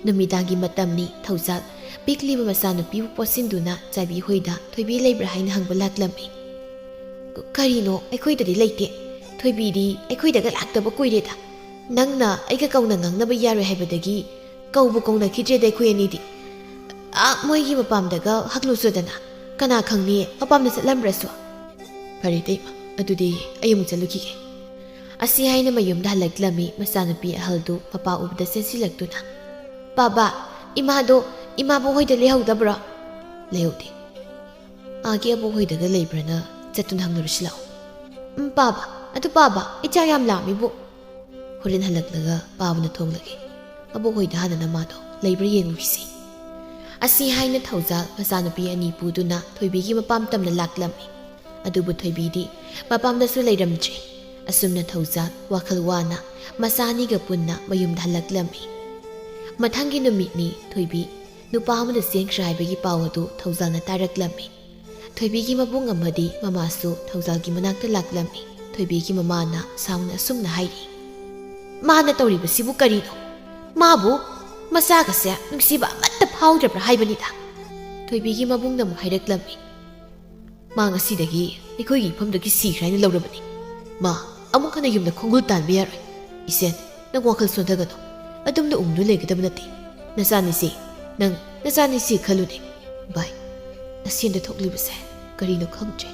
ꯅꯨꯃꯤꯗꯥꯡꯒꯤ ꯃꯇꯝꯅꯤ꯫ ꯊꯧꯖꯥꯜ ꯄꯤꯛꯂꯤꯕ ꯃꯆꯥꯅꯨꯄꯤꯕꯨ ꯄꯣꯠꯁꯤꯟꯗꯨꯅ ꯆꯥꯏꯕꯤ ꯍꯣꯏꯗ ꯊꯣꯏꯕꯤ ꯂꯩꯕ꯭ꯔꯥ ꯍꯥꯏꯅ ꯍꯪꯕ ꯂꯥꯛꯂꯝꯃꯤ꯫ "ꯀꯔꯤꯅꯣ? ꯑꯩꯈꯣꯏꯗꯗꯤ ꯂꯩꯇꯦ꯫ ꯊꯣꯏꯕꯤꯗꯤ ꯑꯩꯈꯣꯏꯗꯒ ꯂꯥꯛꯇꯕ ꯀꯨꯏꯔꯦꯗ꯫ ꯅꯪꯅ ꯑꯩꯒ ꯀꯧꯅ ꯉꯥꯡꯅꯕ ꯌꯥꯔꯣꯏ ꯍꯥꯏꯕꯗꯒꯤ ꯀꯧꯕꯨ ꯀꯧꯅꯈꯤꯗ꯭ꯔꯦꯗ ꯑꯩꯈꯣꯏ ꯑꯅꯤꯗꯤ꯫ ꯑꯥ, ꯃꯣꯏꯒꯤ ꯃꯄꯥꯝꯗꯒ ꯍꯛꯂꯨꯁꯨꯗꯅ꯫ ꯀꯅꯥ ꯈꯪꯅꯤ, ꯃꯄꯥꯝꯗ ꯆꯠꯂꯝꯕ꯭ꯔꯁꯨ?" "ꯐꯔꯦ ꯏꯇꯩꯃ, ꯑꯗꯨꯗꯤ ꯑꯩ ꯑꯃꯨꯛ ꯆꯠꯂꯨꯈꯤꯒꯦ꯫" ꯑꯁꯤ ꯍꯥꯏꯅ ꯃꯌꯨꯝꯗ ꯍꯜꯂꯛꯂꯝꯃꯤ ꯃꯆꯥꯅꯨꯄꯤ ꯑꯍꯜꯗꯨ ꯃꯄꯥ ꯎꯕꯗ ꯆꯦꯟꯁꯤꯜꯂꯛꯇꯨꯅ, "ꯄꯥꯕ, ꯏꯃꯥꯗꯣ, ꯏꯃꯥꯕꯨ ꯍꯣꯏꯗ ꯂꯩꯍꯧꯗꯕ꯭ꯔꯣ?" "ꯂꯩꯍꯧꯗꯦ꯫ ꯑꯥꯒꯤ ꯑꯕꯣꯛ ꯍꯣꯏꯗꯒ ꯂꯩꯕ꯭ꯔꯅ ꯆꯠꯇꯨꯅ ꯍꯪꯂꯨꯔꯁꯤ ꯂꯥꯛꯑꯣ꯫" "ꯎꯝ, ꯄꯥꯕ, ꯑꯗꯨ ꯄꯥꯕ, ꯑꯩ ꯆꯥꯛ ꯌꯥꯝ ꯂꯥꯝꯃꯤꯕꯨ꯫" "ꯍꯣꯔꯦꯟ ꯍꯜꯂꯛꯂꯒ ꯄꯥꯕꯅ ꯊꯣꯡꯂꯒꯦ꯫ ꯑꯕꯣꯛ ꯍꯣꯏꯗ ꯍꯥꯟꯅ ꯅꯃꯥꯗꯣ ꯂꯩꯕ꯭ꯔꯥ ꯌꯦꯡꯂꯨꯈꯤꯁꯤ꯫" ꯑꯁꯤ ꯍꯥꯏꯅ ꯊꯧꯖꯥꯜ ꯃꯆꯥꯅꯨꯄꯤ ꯑꯅꯤ ꯄꯨꯗꯨꯅ ꯊꯣꯏꯕꯤꯒꯤ ꯃꯄꯥꯝ ꯇꯝꯅ ꯂꯥꯛꯂꯝꯃꯤ꯫ ꯑꯗꯨꯕꯨ ꯊꯣꯏꯕꯤꯗꯤ ꯃꯄꯥꯝꯗꯁꯨ ꯂꯩꯔꯝꯗ꯭ꯔꯦ꯫ ꯑꯁꯨꯝꯅ ꯊꯧꯖꯥꯜ ꯋꯥꯈꯜ ꯋꯥꯅ ꯃꯆꯥ ꯑꯅꯤꯒ ꯄꯨꯟꯅ ꯃꯌꯨꯝꯗ ꯍꯜꯂꯛꯂꯝꯃꯤ꯫ ꯃꯊꯪꯒꯤ ꯅꯨꯃꯤꯠꯅꯤ ꯊꯣꯏꯕꯤ ꯅꯨꯄꯥ ꯑꯃꯗ ꯆꯦꯟꯈ꯭ꯔꯦ ꯍꯥꯏꯕꯒꯤ ꯄꯥꯎ ꯑꯗꯨ ꯊꯧꯖꯥꯜꯅ ꯇꯥꯔꯛꯂꯝꯃꯤ꯫ ꯊꯣꯏꯕꯤꯒꯤ ꯃꯕꯨꯡ ꯑꯃꯗꯤ ꯃꯃꯥꯁꯨ ꯊꯧꯖꯥꯜꯒꯤ ꯃꯅꯥꯛꯇ ꯂꯥꯛꯂꯝꯃꯤ꯫ ꯊꯣꯏꯕꯤꯒꯤ ꯃꯃꯥꯅ ꯁꯥꯎꯅ ꯑꯁꯨꯝꯅ ꯍꯥꯏꯔꯤ, "ꯃꯥꯅ ꯇꯧꯔꯤꯕꯁꯤꯕꯨ ꯀꯔꯤꯅꯣ? ꯃꯥꯕꯨ ꯃꯆꯥꯒꯁꯦ ꯅꯨꯡꯁꯤꯕ ꯑꯃꯠꯇ ꯐꯥꯎꯗ꯭ꯔꯕ꯭ꯔꯥ ꯍꯥꯏꯕꯅꯤꯗ?" ꯊꯣꯏꯕꯤꯒꯤ ꯃꯕꯨꯡꯅ ꯑꯃꯨꯛ ꯍꯥꯏꯔꯛꯂꯝꯃꯤ, "ꯃꯥ ꯉꯁꯤꯗꯒꯤ ꯑꯩꯈꯣꯏꯒꯤ ꯏꯐꯝꯗꯒꯤ ꯁꯤꯈ꯭ꯔꯦ ꯍꯥꯏꯅ ꯂꯧꯔꯕꯅꯤ꯫ ꯃꯥ ꯑꯃꯨꯛ ꯍꯟꯅ ꯌꯨꯝꯗ ꯈꯣꯡꯒꯨꯜ ꯇꯥꯟꯕ ꯌꯥꯔꯣꯏ꯫ ꯏꯆꯦꯟ, ꯅꯪ ꯋꯥꯈꯜ ꯁꯣꯟꯊꯒꯅꯨ꯫ ꯑꯗꯨꯝꯅ ꯎꯪꯗꯨꯅ ꯂꯩꯒꯗꯕ ꯅꯠꯇꯦ꯫ ꯅꯆꯥꯅꯤꯁꯤ, ꯅꯪ ꯅꯆꯥꯅꯤꯁꯤ ꯈꯜꯂꯨꯅꯦ꯫ ꯚꯥꯏ, ꯅꯁꯦꯟꯗ ꯊꯣꯛꯂꯤꯕꯁꯦ ꯀꯔꯤꯅꯣ ꯈꯪꯗ꯭ꯔꯦ꯫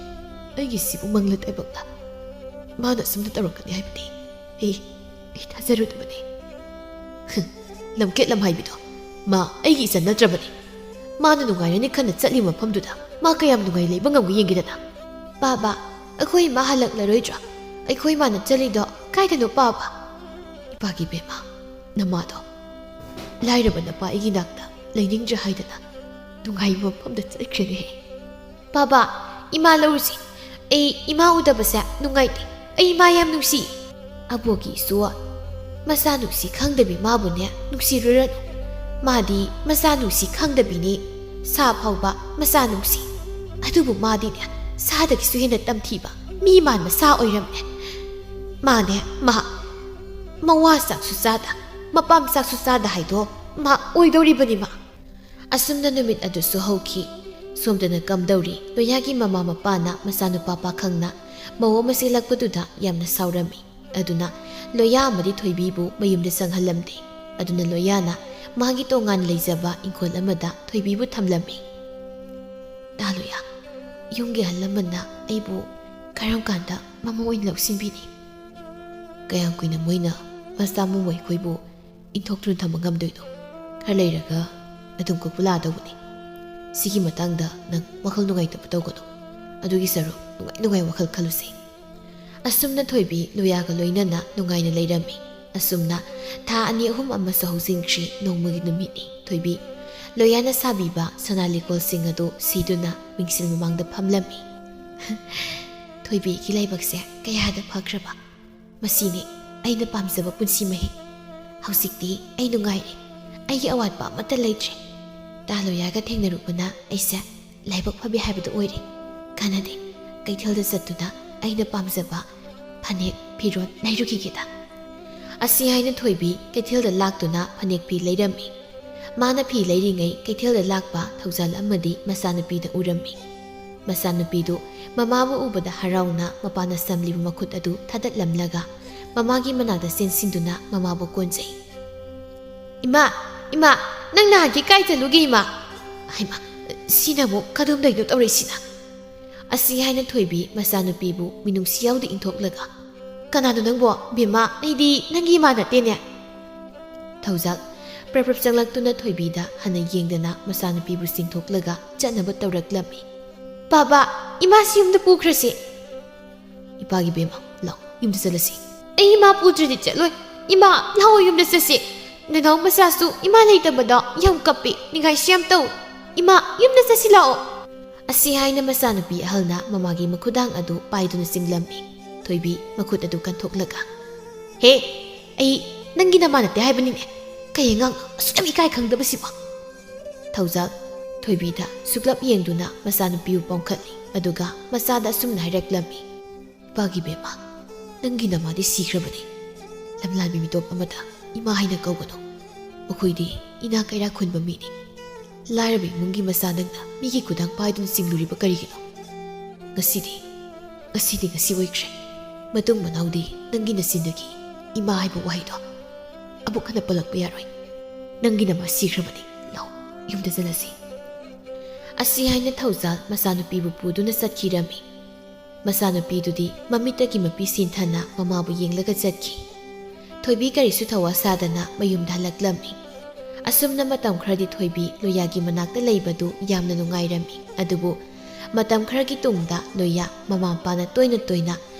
ꯑꯩꯒꯤꯁꯤꯕꯨ ꯃꯪꯂ ꯇꯥꯏꯕꯛꯂ? ꯃꯥꯅ ꯑꯁꯨꯝꯅ ꯇꯧꯔꯛꯀꯅꯤ ꯍꯥꯏꯕꯗꯤ ꯑꯩ, ꯑꯩ ꯊꯥꯖꯔꯨꯗꯕꯅꯤ꯫" "ꯍꯝ, ꯂꯝꯀꯦꯠ ꯂꯝꯍꯥꯏꯕꯤꯗꯣ, ꯃꯥ ꯑꯩꯒꯤ ꯏꯆꯟ ꯅꯠꯇ꯭ꯔꯕꯅꯤ꯫ ꯃꯥꯅ ꯅꯨꯡꯉꯥꯏꯔꯅꯤ ꯈꯟꯅ ꯆꯠꯂꯤꯕ ꯃꯐꯝꯗꯨꯗ ꯃꯥ ꯀꯌꯥꯝ ꯅꯨꯡꯉꯥꯏ ꯂꯩꯕ ꯉꯝꯒꯦ ꯌꯦꯡꯒꯦꯗꯅ꯫ ꯄꯥꯕ, ꯑꯩꯈꯣꯏ ꯏꯃꯥ ꯍꯜꯂꯛꯂꯔꯣꯏꯗ꯭ꯔꯣ? ꯑꯩꯈꯣꯏ ꯏꯃꯥꯅ ꯆꯠꯂꯤꯗꯣ ꯀꯥꯏꯗꯅꯣ ꯄꯥꯕ?" "ꯏꯄꯥꯒꯤ ꯕꯦꯝꯃ, ꯅꯃꯥꯗꯣ ꯂꯥꯏꯔꯕ ꯅꯄꯥ ꯑꯩꯒꯤ ꯅꯥꯛꯇ ꯂꯩꯅꯤꯡꯗ꯭ꯔꯦ ꯍꯥꯏꯗꯅ ꯅꯨꯡꯉꯥꯏꯕ ꯃꯐꯝꯗ ꯆꯠꯈ꯭ꯔꯦꯅꯦ꯫" "ꯄꯥꯕ, ꯏꯃꯥ ꯂꯧꯔꯨꯁꯤ꯫ ꯑꯩ ꯏꯃꯥ ꯎꯗꯕꯁꯦ ꯅꯨꯡꯉꯥꯏꯇꯦ꯫ ꯑꯩ ꯏꯃꯥ ꯌꯥꯝ ꯅꯨꯡꯁꯤ꯫" "ꯑꯕꯣꯛꯀꯤ ꯏꯁꯨ, ꯃꯆꯥ ꯅꯨꯡꯁꯤ ꯈꯪꯗꯕꯤ ꯃꯥꯕꯨꯅꯦ ꯅꯨꯡꯁꯤꯔꯨꯔꯅꯨ꯫ ꯃꯥꯗꯤ ꯃꯆꯥ ꯅꯨꯡꯁꯤ ꯈꯪꯗꯕꯤꯅꯤ꯫ ꯁꯥ ꯐꯥꯎꯕ ꯃꯆꯥ ꯅꯨꯡꯁꯤ꯫ ꯑꯗꯨꯕꯨ ꯃꯥꯗꯤꯅꯦ ꯁꯥꯗꯒꯤꯁꯨ ꯍꯦꯟꯅ ꯇꯝꯊꯤꯕ ꯃꯤ ꯃꯥꯟꯕ ꯁꯥ ꯑꯣꯏꯔꯝꯃꯦ꯫ ꯃꯥꯅꯦ, ꯃꯥ ꯃꯋꯥ ꯆꯥꯛꯁꯨ ꯆꯥꯗ, ꯃꯄꯥꯝ ꯆꯥꯛꯁꯨ ꯆꯥꯗ ꯍꯥꯏꯗꯣ ꯃꯥ ꯑꯣꯏꯗꯧꯔꯤꯕꯅꯤ ꯃꯥ꯫" ꯑꯁꯨꯝꯅ ꯅꯨꯃꯤꯠ ꯑꯗꯨꯁꯨ ꯍꯧꯈꯤ꯫ ꯁꯣꯝꯗꯅ ꯀꯝꯗꯧꯔꯤ, ꯂꯣꯌꯥꯒꯤ ꯃꯃꯥ ꯃꯄꯥꯅ ꯃꯆꯥꯅꯨꯄꯥ ꯄꯥꯈꯪꯅ ꯃꯧ ꯑꯃ ꯆꯦꯜꯂꯛꯄꯗꯨꯗ ꯌꯥꯝꯅ ꯁꯥꯎꯔꯝꯃꯤ꯫ ꯑꯗꯨꯅ ꯂꯣꯌꯥ ꯑꯃꯗꯤ ꯊꯣꯏꯕꯤꯕꯨ ꯃꯌꯨꯝꯗ ꯆꯪꯍꯜꯂꯝꯗꯦ꯫ ꯑꯗꯨꯅ ꯂꯣꯌꯥꯅ ꯃꯥꯒꯤ ꯇꯣꯉꯥꯟ ꯂꯩꯖꯕ ꯏꯪꯈꯣꯜ ꯑꯃꯗ ꯊꯣꯏꯕꯤꯕꯨ ꯊꯝꯂꯝꯃꯤ꯫ "ꯇꯥ ꯂꯣꯌꯥ, ꯌꯨꯝꯒꯤ ꯑꯍꯜ ꯂꯃꯟꯅ ꯑꯩꯕꯨ ꯀꯔꯝ ꯀꯥꯟꯗ ꯃꯃꯧ ꯑꯣꯏꯅ ꯂꯧꯁꯤꯟꯕꯤꯅꯤ?" "ꯀꯌꯥꯝ ꯀꯨꯏꯅ ꯃꯣꯏꯅ ꯃꯆꯥ ꯃꯃꯧ ꯑꯩꯈꯣꯏꯕꯨ ꯏꯟꯊꯣꯛꯇꯨꯅ ꯊꯝꯕ ꯉꯝꯗꯣꯏꯅꯣ? ꯈꯔ ꯂꯩꯔꯒ ꯑꯗꯨꯝ ꯀꯣꯛꯄ ꯂꯥꯛꯑꯗꯧꯕꯅꯤ꯫ ꯁꯤꯒꯤ ꯃꯇꯥꯡꯗ ꯅꯪ ꯋꯥꯈꯜ ꯅꯨꯡꯉꯥꯏꯇꯕ ꯇꯧꯒꯅꯨ꯫ ꯑꯗꯨꯒꯤ ꯁꯔꯨꯛ ꯅꯨꯡꯉꯥꯏ ꯅꯨꯡꯉꯥꯏ ꯋꯥꯈꯜ ꯈꯜꯂꯨꯁꯦ꯫" ꯑꯁꯨꯝꯅ ꯊꯣꯏꯕꯤ ꯂꯣꯌꯥꯒ ꯂꯣꯏꯅꯅ ꯅꯨꯡꯉꯥꯏꯅ ꯂꯩꯔꯝꯃꯤ꯫ ꯑꯁꯨꯝꯅ ꯊꯥ ꯑꯅꯤ ꯑꯍꯨꯝ ꯑꯃꯁꯨ ꯍꯧꯖꯤꯟꯈ꯭ꯔꯤ꯫ ꯅꯣꯡꯃꯒꯤ ꯅꯨꯃꯤꯠꯅꯤ꯫ ꯊꯣꯏꯕꯤ ꯂꯣꯌꯥꯅ ꯁꯥꯕꯤꯕ ꯁꯅꯥ ꯂꯤꯛꯀꯣꯜꯁꯤꯡ ꯑꯗꯨ ꯁꯤꯗꯨꯅ ꯃꯤꯡꯁꯦꯜ ꯃꯃꯥꯡꯗ ꯐꯝꯂꯝꯃꯤ꯫ "ꯊꯣꯏꯕꯤꯒꯤ ꯂꯥꯏꯕꯛꯁꯦ ꯀꯌꯥꯗ ꯐꯈ꯭ꯔꯕ꯫ ꯃꯁꯤꯅꯤ ꯑꯩꯅ ꯄꯥꯝꯖꯕ ꯄꯨꯟꯁꯤ ꯃꯍꯤꯡ꯫ ꯍꯧꯖꯤꯛꯇꯤ ꯑꯩ ꯅꯨꯡꯉꯥꯏꯔꯦ꯫ ꯑꯩꯒꯤ ꯑꯋꯥꯠꯄ ꯑꯃꯠꯇ ꯂꯩꯇ꯭ꯔꯦ꯫ ꯇꯥ ꯂꯣꯌꯥꯒ ꯊꯦꯡꯅꯔꯨꯕꯅ ꯑꯩꯁꯦ ꯂꯥꯏꯕꯛ ꯐꯕꯤ ꯍꯥꯏꯕꯗꯨ ꯑꯣꯏꯔꯦ꯫ ꯀꯥꯟꯅꯗꯦ, ꯀꯩꯊꯦꯜꯗ ꯆꯠꯇꯨꯅ ꯑꯩꯅ ꯄꯥꯝꯖꯕ ꯐꯅꯦꯛ, ꯐꯤꯔꯣꯜ ꯂꯩꯔꯨꯈꯤꯒꯦꯗ꯫" ꯑꯁꯤ ꯍꯥꯏꯅ ꯊꯣꯏꯕꯤ ꯀꯩꯊꯦꯜꯗ ꯂꯥꯛꯇꯨꯅ ꯐꯅꯦꯛ ꯐꯤ ꯂꯩꯔꯝꯃꯤ꯫ ꯃꯥꯅ ꯐꯤ ꯂꯩꯔꯤꯉꯩ ꯀꯩꯊꯦꯜꯗ ꯂꯥꯛꯄ ꯊꯧꯖꯥꯜ ꯑꯃꯗꯤ ꯃꯆꯥꯅꯨꯄꯤꯗ ꯎꯔꯝꯃꯤ꯫ ꯃꯆꯥꯅꯨꯄꯤꯗꯨ ꯃꯃꯥꯕꯨ ꯎꯕꯗ ꯍꯔꯥꯎꯅ ꯃꯄꯥꯅ ꯁꯝꯂꯤꯕ ꯃꯈꯨꯠ ꯑꯗꯨ ꯊꯥꯗꯠꯂꯝꯂꯒ ꯃꯃꯥꯒꯤ ꯃꯅꯥꯛꯇ ꯆꯦꯟꯁꯤꯟꯗꯨꯅ ꯃꯃꯥꯕꯨ ꯀꯣꯟꯖꯩ꯫ "ꯏꯃꯥ, ꯏꯃꯥ, ꯅꯪ ꯅꯍꯥꯟꯒꯤ ꯀꯥꯏ ꯆꯠꯂꯨꯒꯦ, ꯏꯃꯥ?" ꯍꯩꯃꯥ, ꯁꯤꯅ ꯑꯃꯨꯛ ꯀꯗꯣꯝꯗꯩꯅꯣ ꯇꯧꯔꯛꯏꯁꯤꯅ? ꯑꯁꯤ ꯍꯥꯏꯅ ꯊꯣꯏꯕꯤ ꯃꯆꯥꯅꯨꯄꯤꯕꯨ ꯃꯤꯅꯨꯡꯁꯤ ꯌꯥꯎꯗ ꯏꯟꯊꯣꯛꯂꯒ, "ꯀꯅꯥꯅꯣ ꯅꯪꯕꯣ, ꯕꯦꯝꯃ? ꯑꯩꯗꯤ ꯅꯪꯒꯤ ꯏꯃꯥ ꯅꯠꯇꯦꯅꯦ꯫" ꯊꯧꯖꯥꯜ ꯄ꯭ꯔꯞ ꯄ꯭ꯔꯞ ꯆꯪꯂꯛꯇꯨꯅ ꯊꯣꯏꯕꯤꯗ ꯍꯟꯅ ꯌꯦꯡꯗꯅ ꯃꯆꯥꯅꯨꯄꯤꯕꯨ ꯆꯤꯡꯊꯣꯛꯂꯒ ꯆꯠꯅꯕ ꯇꯧꯔꯛꯂꯝꯃꯤ꯫ "ꯕꯥꯕꯥ, ꯏꯃꯥꯁꯤ ꯌꯨꯝꯗ ꯄꯨꯈ꯭ꯔꯁꯤ꯫" "ꯏꯄꯥꯒꯤ ꯕꯦꯝꯃ, ꯂꯥꯛꯑꯣ, ꯌꯨꯝꯗ ꯆꯠꯂꯁꯤ꯫" "ꯑꯩ ꯏꯃꯥ ꯄꯨꯗ꯭ꯔꯗꯤ ꯆꯠꯂꯣꯏ꯫ ꯏꯃꯥ, ꯂꯥꯛꯑꯣ, ꯌꯨꯝꯗ ꯆꯠꯁꯤ꯫ ꯅꯅꯥꯎ ꯃꯆꯥꯁꯨ ꯏꯃꯥ ꯂꯩꯇꯕꯗ ꯌꯥꯝ ꯀꯞꯄꯤ, ꯅꯤꯡꯉꯥꯏꯁꯨ ꯌꯥꯝ ꯇꯧ꯫ ꯏꯃꯥ, ꯌꯨꯝꯗ ꯆꯠꯁꯤ ꯂꯥꯛꯑꯣ꯫" ꯑꯁꯤ ꯍꯥꯏꯅ ꯃꯆꯥꯅꯨꯄꯤ ꯑꯍꯜꯅ ꯃꯃꯥꯒꯤ ꯃꯈꯨꯗꯥꯡ ꯑꯗꯨ ꯄꯥꯏꯗꯨꯅ ꯆꯤꯡꯂꯝꯃꯤ꯫ ꯊꯣꯏꯕꯤ ꯃꯈꯨꯠ ꯑꯗꯨ ꯀꯟꯊꯣꯛꯂꯒ, "ꯍꯦ, ꯑꯩ ꯅꯪꯒꯤ ꯅꯃꯥ ꯅꯠꯇꯦ ꯍꯥꯏꯕꯅꯤꯅꯦ꯫ ꯀꯩ ꯑꯉꯥꯡ ꯑꯁꯨꯛ ꯌꯥꯝ ꯏꯀꯥꯏ ꯈꯪꯗꯕꯁꯤꯕꯣ?" ꯊꯧꯖꯥꯜ ꯊꯣꯏꯕꯤꯗ ꯁꯨꯛꯂꯞ ꯌꯦꯡꯗꯨꯅ ꯃꯆꯥꯅꯨꯄꯤꯕꯨ ꯄꯣꯡꯈꯠꯂꯤ꯫ ꯑꯗꯨꯒ ꯃꯆꯥꯗ ꯑꯁꯨꯝꯅ ꯍꯥꯏꯔꯛꯂꯝꯃꯤ, "ꯏꯄꯥꯒꯤ ꯕꯦꯝꯃ, ꯅꯪꯒꯤ ꯅꯃꯥꯗꯤ ꯁꯤꯈ꯭ꯔꯕꯅꯤ꯫ ꯂꯝꯂꯥꯟꯕꯤ ꯃꯤꯇꯣꯞ ꯑꯃꯗ ꯏꯃꯥ ꯍꯥꯏꯅ ꯀꯧꯒꯅꯨ꯫ ꯃꯈꯣꯏꯗꯤ ꯏꯅꯥ ꯀꯩꯔꯥꯛ ꯈꯨꯟꯕ ꯃꯤꯅꯤ꯫ ꯂꯥꯏꯔꯕ ꯏꯃꯨꯡꯒꯤ ꯃꯆꯥ ꯅꯪꯅ ꯃꯤꯒꯤ ꯈꯨꯗꯥꯡ ꯄꯥꯏꯗꯨꯅ ꯆꯤꯡꯂꯨꯔꯤꯕ ꯀꯔꯤꯒꯤꯅꯣ? ꯉꯁꯤꯗꯤ, ꯉꯁꯤꯗꯤ ꯉꯁꯤ ꯑꯣꯏꯈ꯭ꯔꯦ꯫ ꯃꯇꯨꯡ ꯃꯅꯥꯎꯗꯤ ꯅꯪꯒꯤ ꯅꯆꯤꯟꯗꯒꯤ "ꯏꯃꯥ" ꯍꯥꯏꯕ ꯋꯥꯍꯩꯗꯣ ꯑꯃꯨꯛ ꯍꯟꯅ ꯄꯜꯂꯛꯄ ꯌꯥꯔꯣꯏ꯫ ꯅꯪꯒꯤ ꯅꯃꯥ ꯁꯤꯈ꯭ꯔꯕꯅꯤ꯫ ꯂꯥꯎ, ꯌꯨꯝꯗ ꯆꯠꯂꯁꯤ꯫ ꯑꯁꯤ ꯍꯥꯏꯅ ꯊꯧꯖꯥꯜ ꯃꯆꯥꯅꯨꯄꯤꯕꯨ ꯄꯨꯗꯨꯅ ꯆꯠꯈꯤꯔꯝꯃꯤ꯫ ꯃꯆꯥꯅꯨꯄꯤꯗꯨꯗꯤ ꯃꯃꯤꯠꯇꯒꯤ ꯃꯄꯤ ꯁꯤꯟꯊꯅ ꯃꯃꯥꯕꯨ ꯌꯦꯡꯂꯒ ꯆꯠꯈꯤ꯫ ꯊꯣꯏꯕꯤ ꯀꯔꯤꯁꯨ ꯊꯧꯋꯥ ꯁꯥꯗꯅ ꯃꯌꯨꯝꯗ ꯍꯜꯂꯛꯂꯝꯃꯤ꯫ ꯑꯁꯨꯝꯅ ꯃꯇꯝ ꯈꯔꯗꯤ ꯊꯣꯏꯕꯤ ꯂꯣꯌꯥꯒꯤ ꯃꯅꯥꯛꯇ ꯂꯩꯕꯗꯨ ꯌꯥꯝꯅ ꯅꯨꯡꯉꯥꯏꯔꯝꯃꯤ꯫ ꯑꯗꯨꯕꯨ ꯃꯇꯝ ꯈꯔꯒꯤ ꯇꯨꯡꯗ ꯂꯣꯌꯥ ꯃꯃꯥ ꯃꯄꯥꯅ ꯇꯣꯏꯅ ꯇꯣꯏꯅ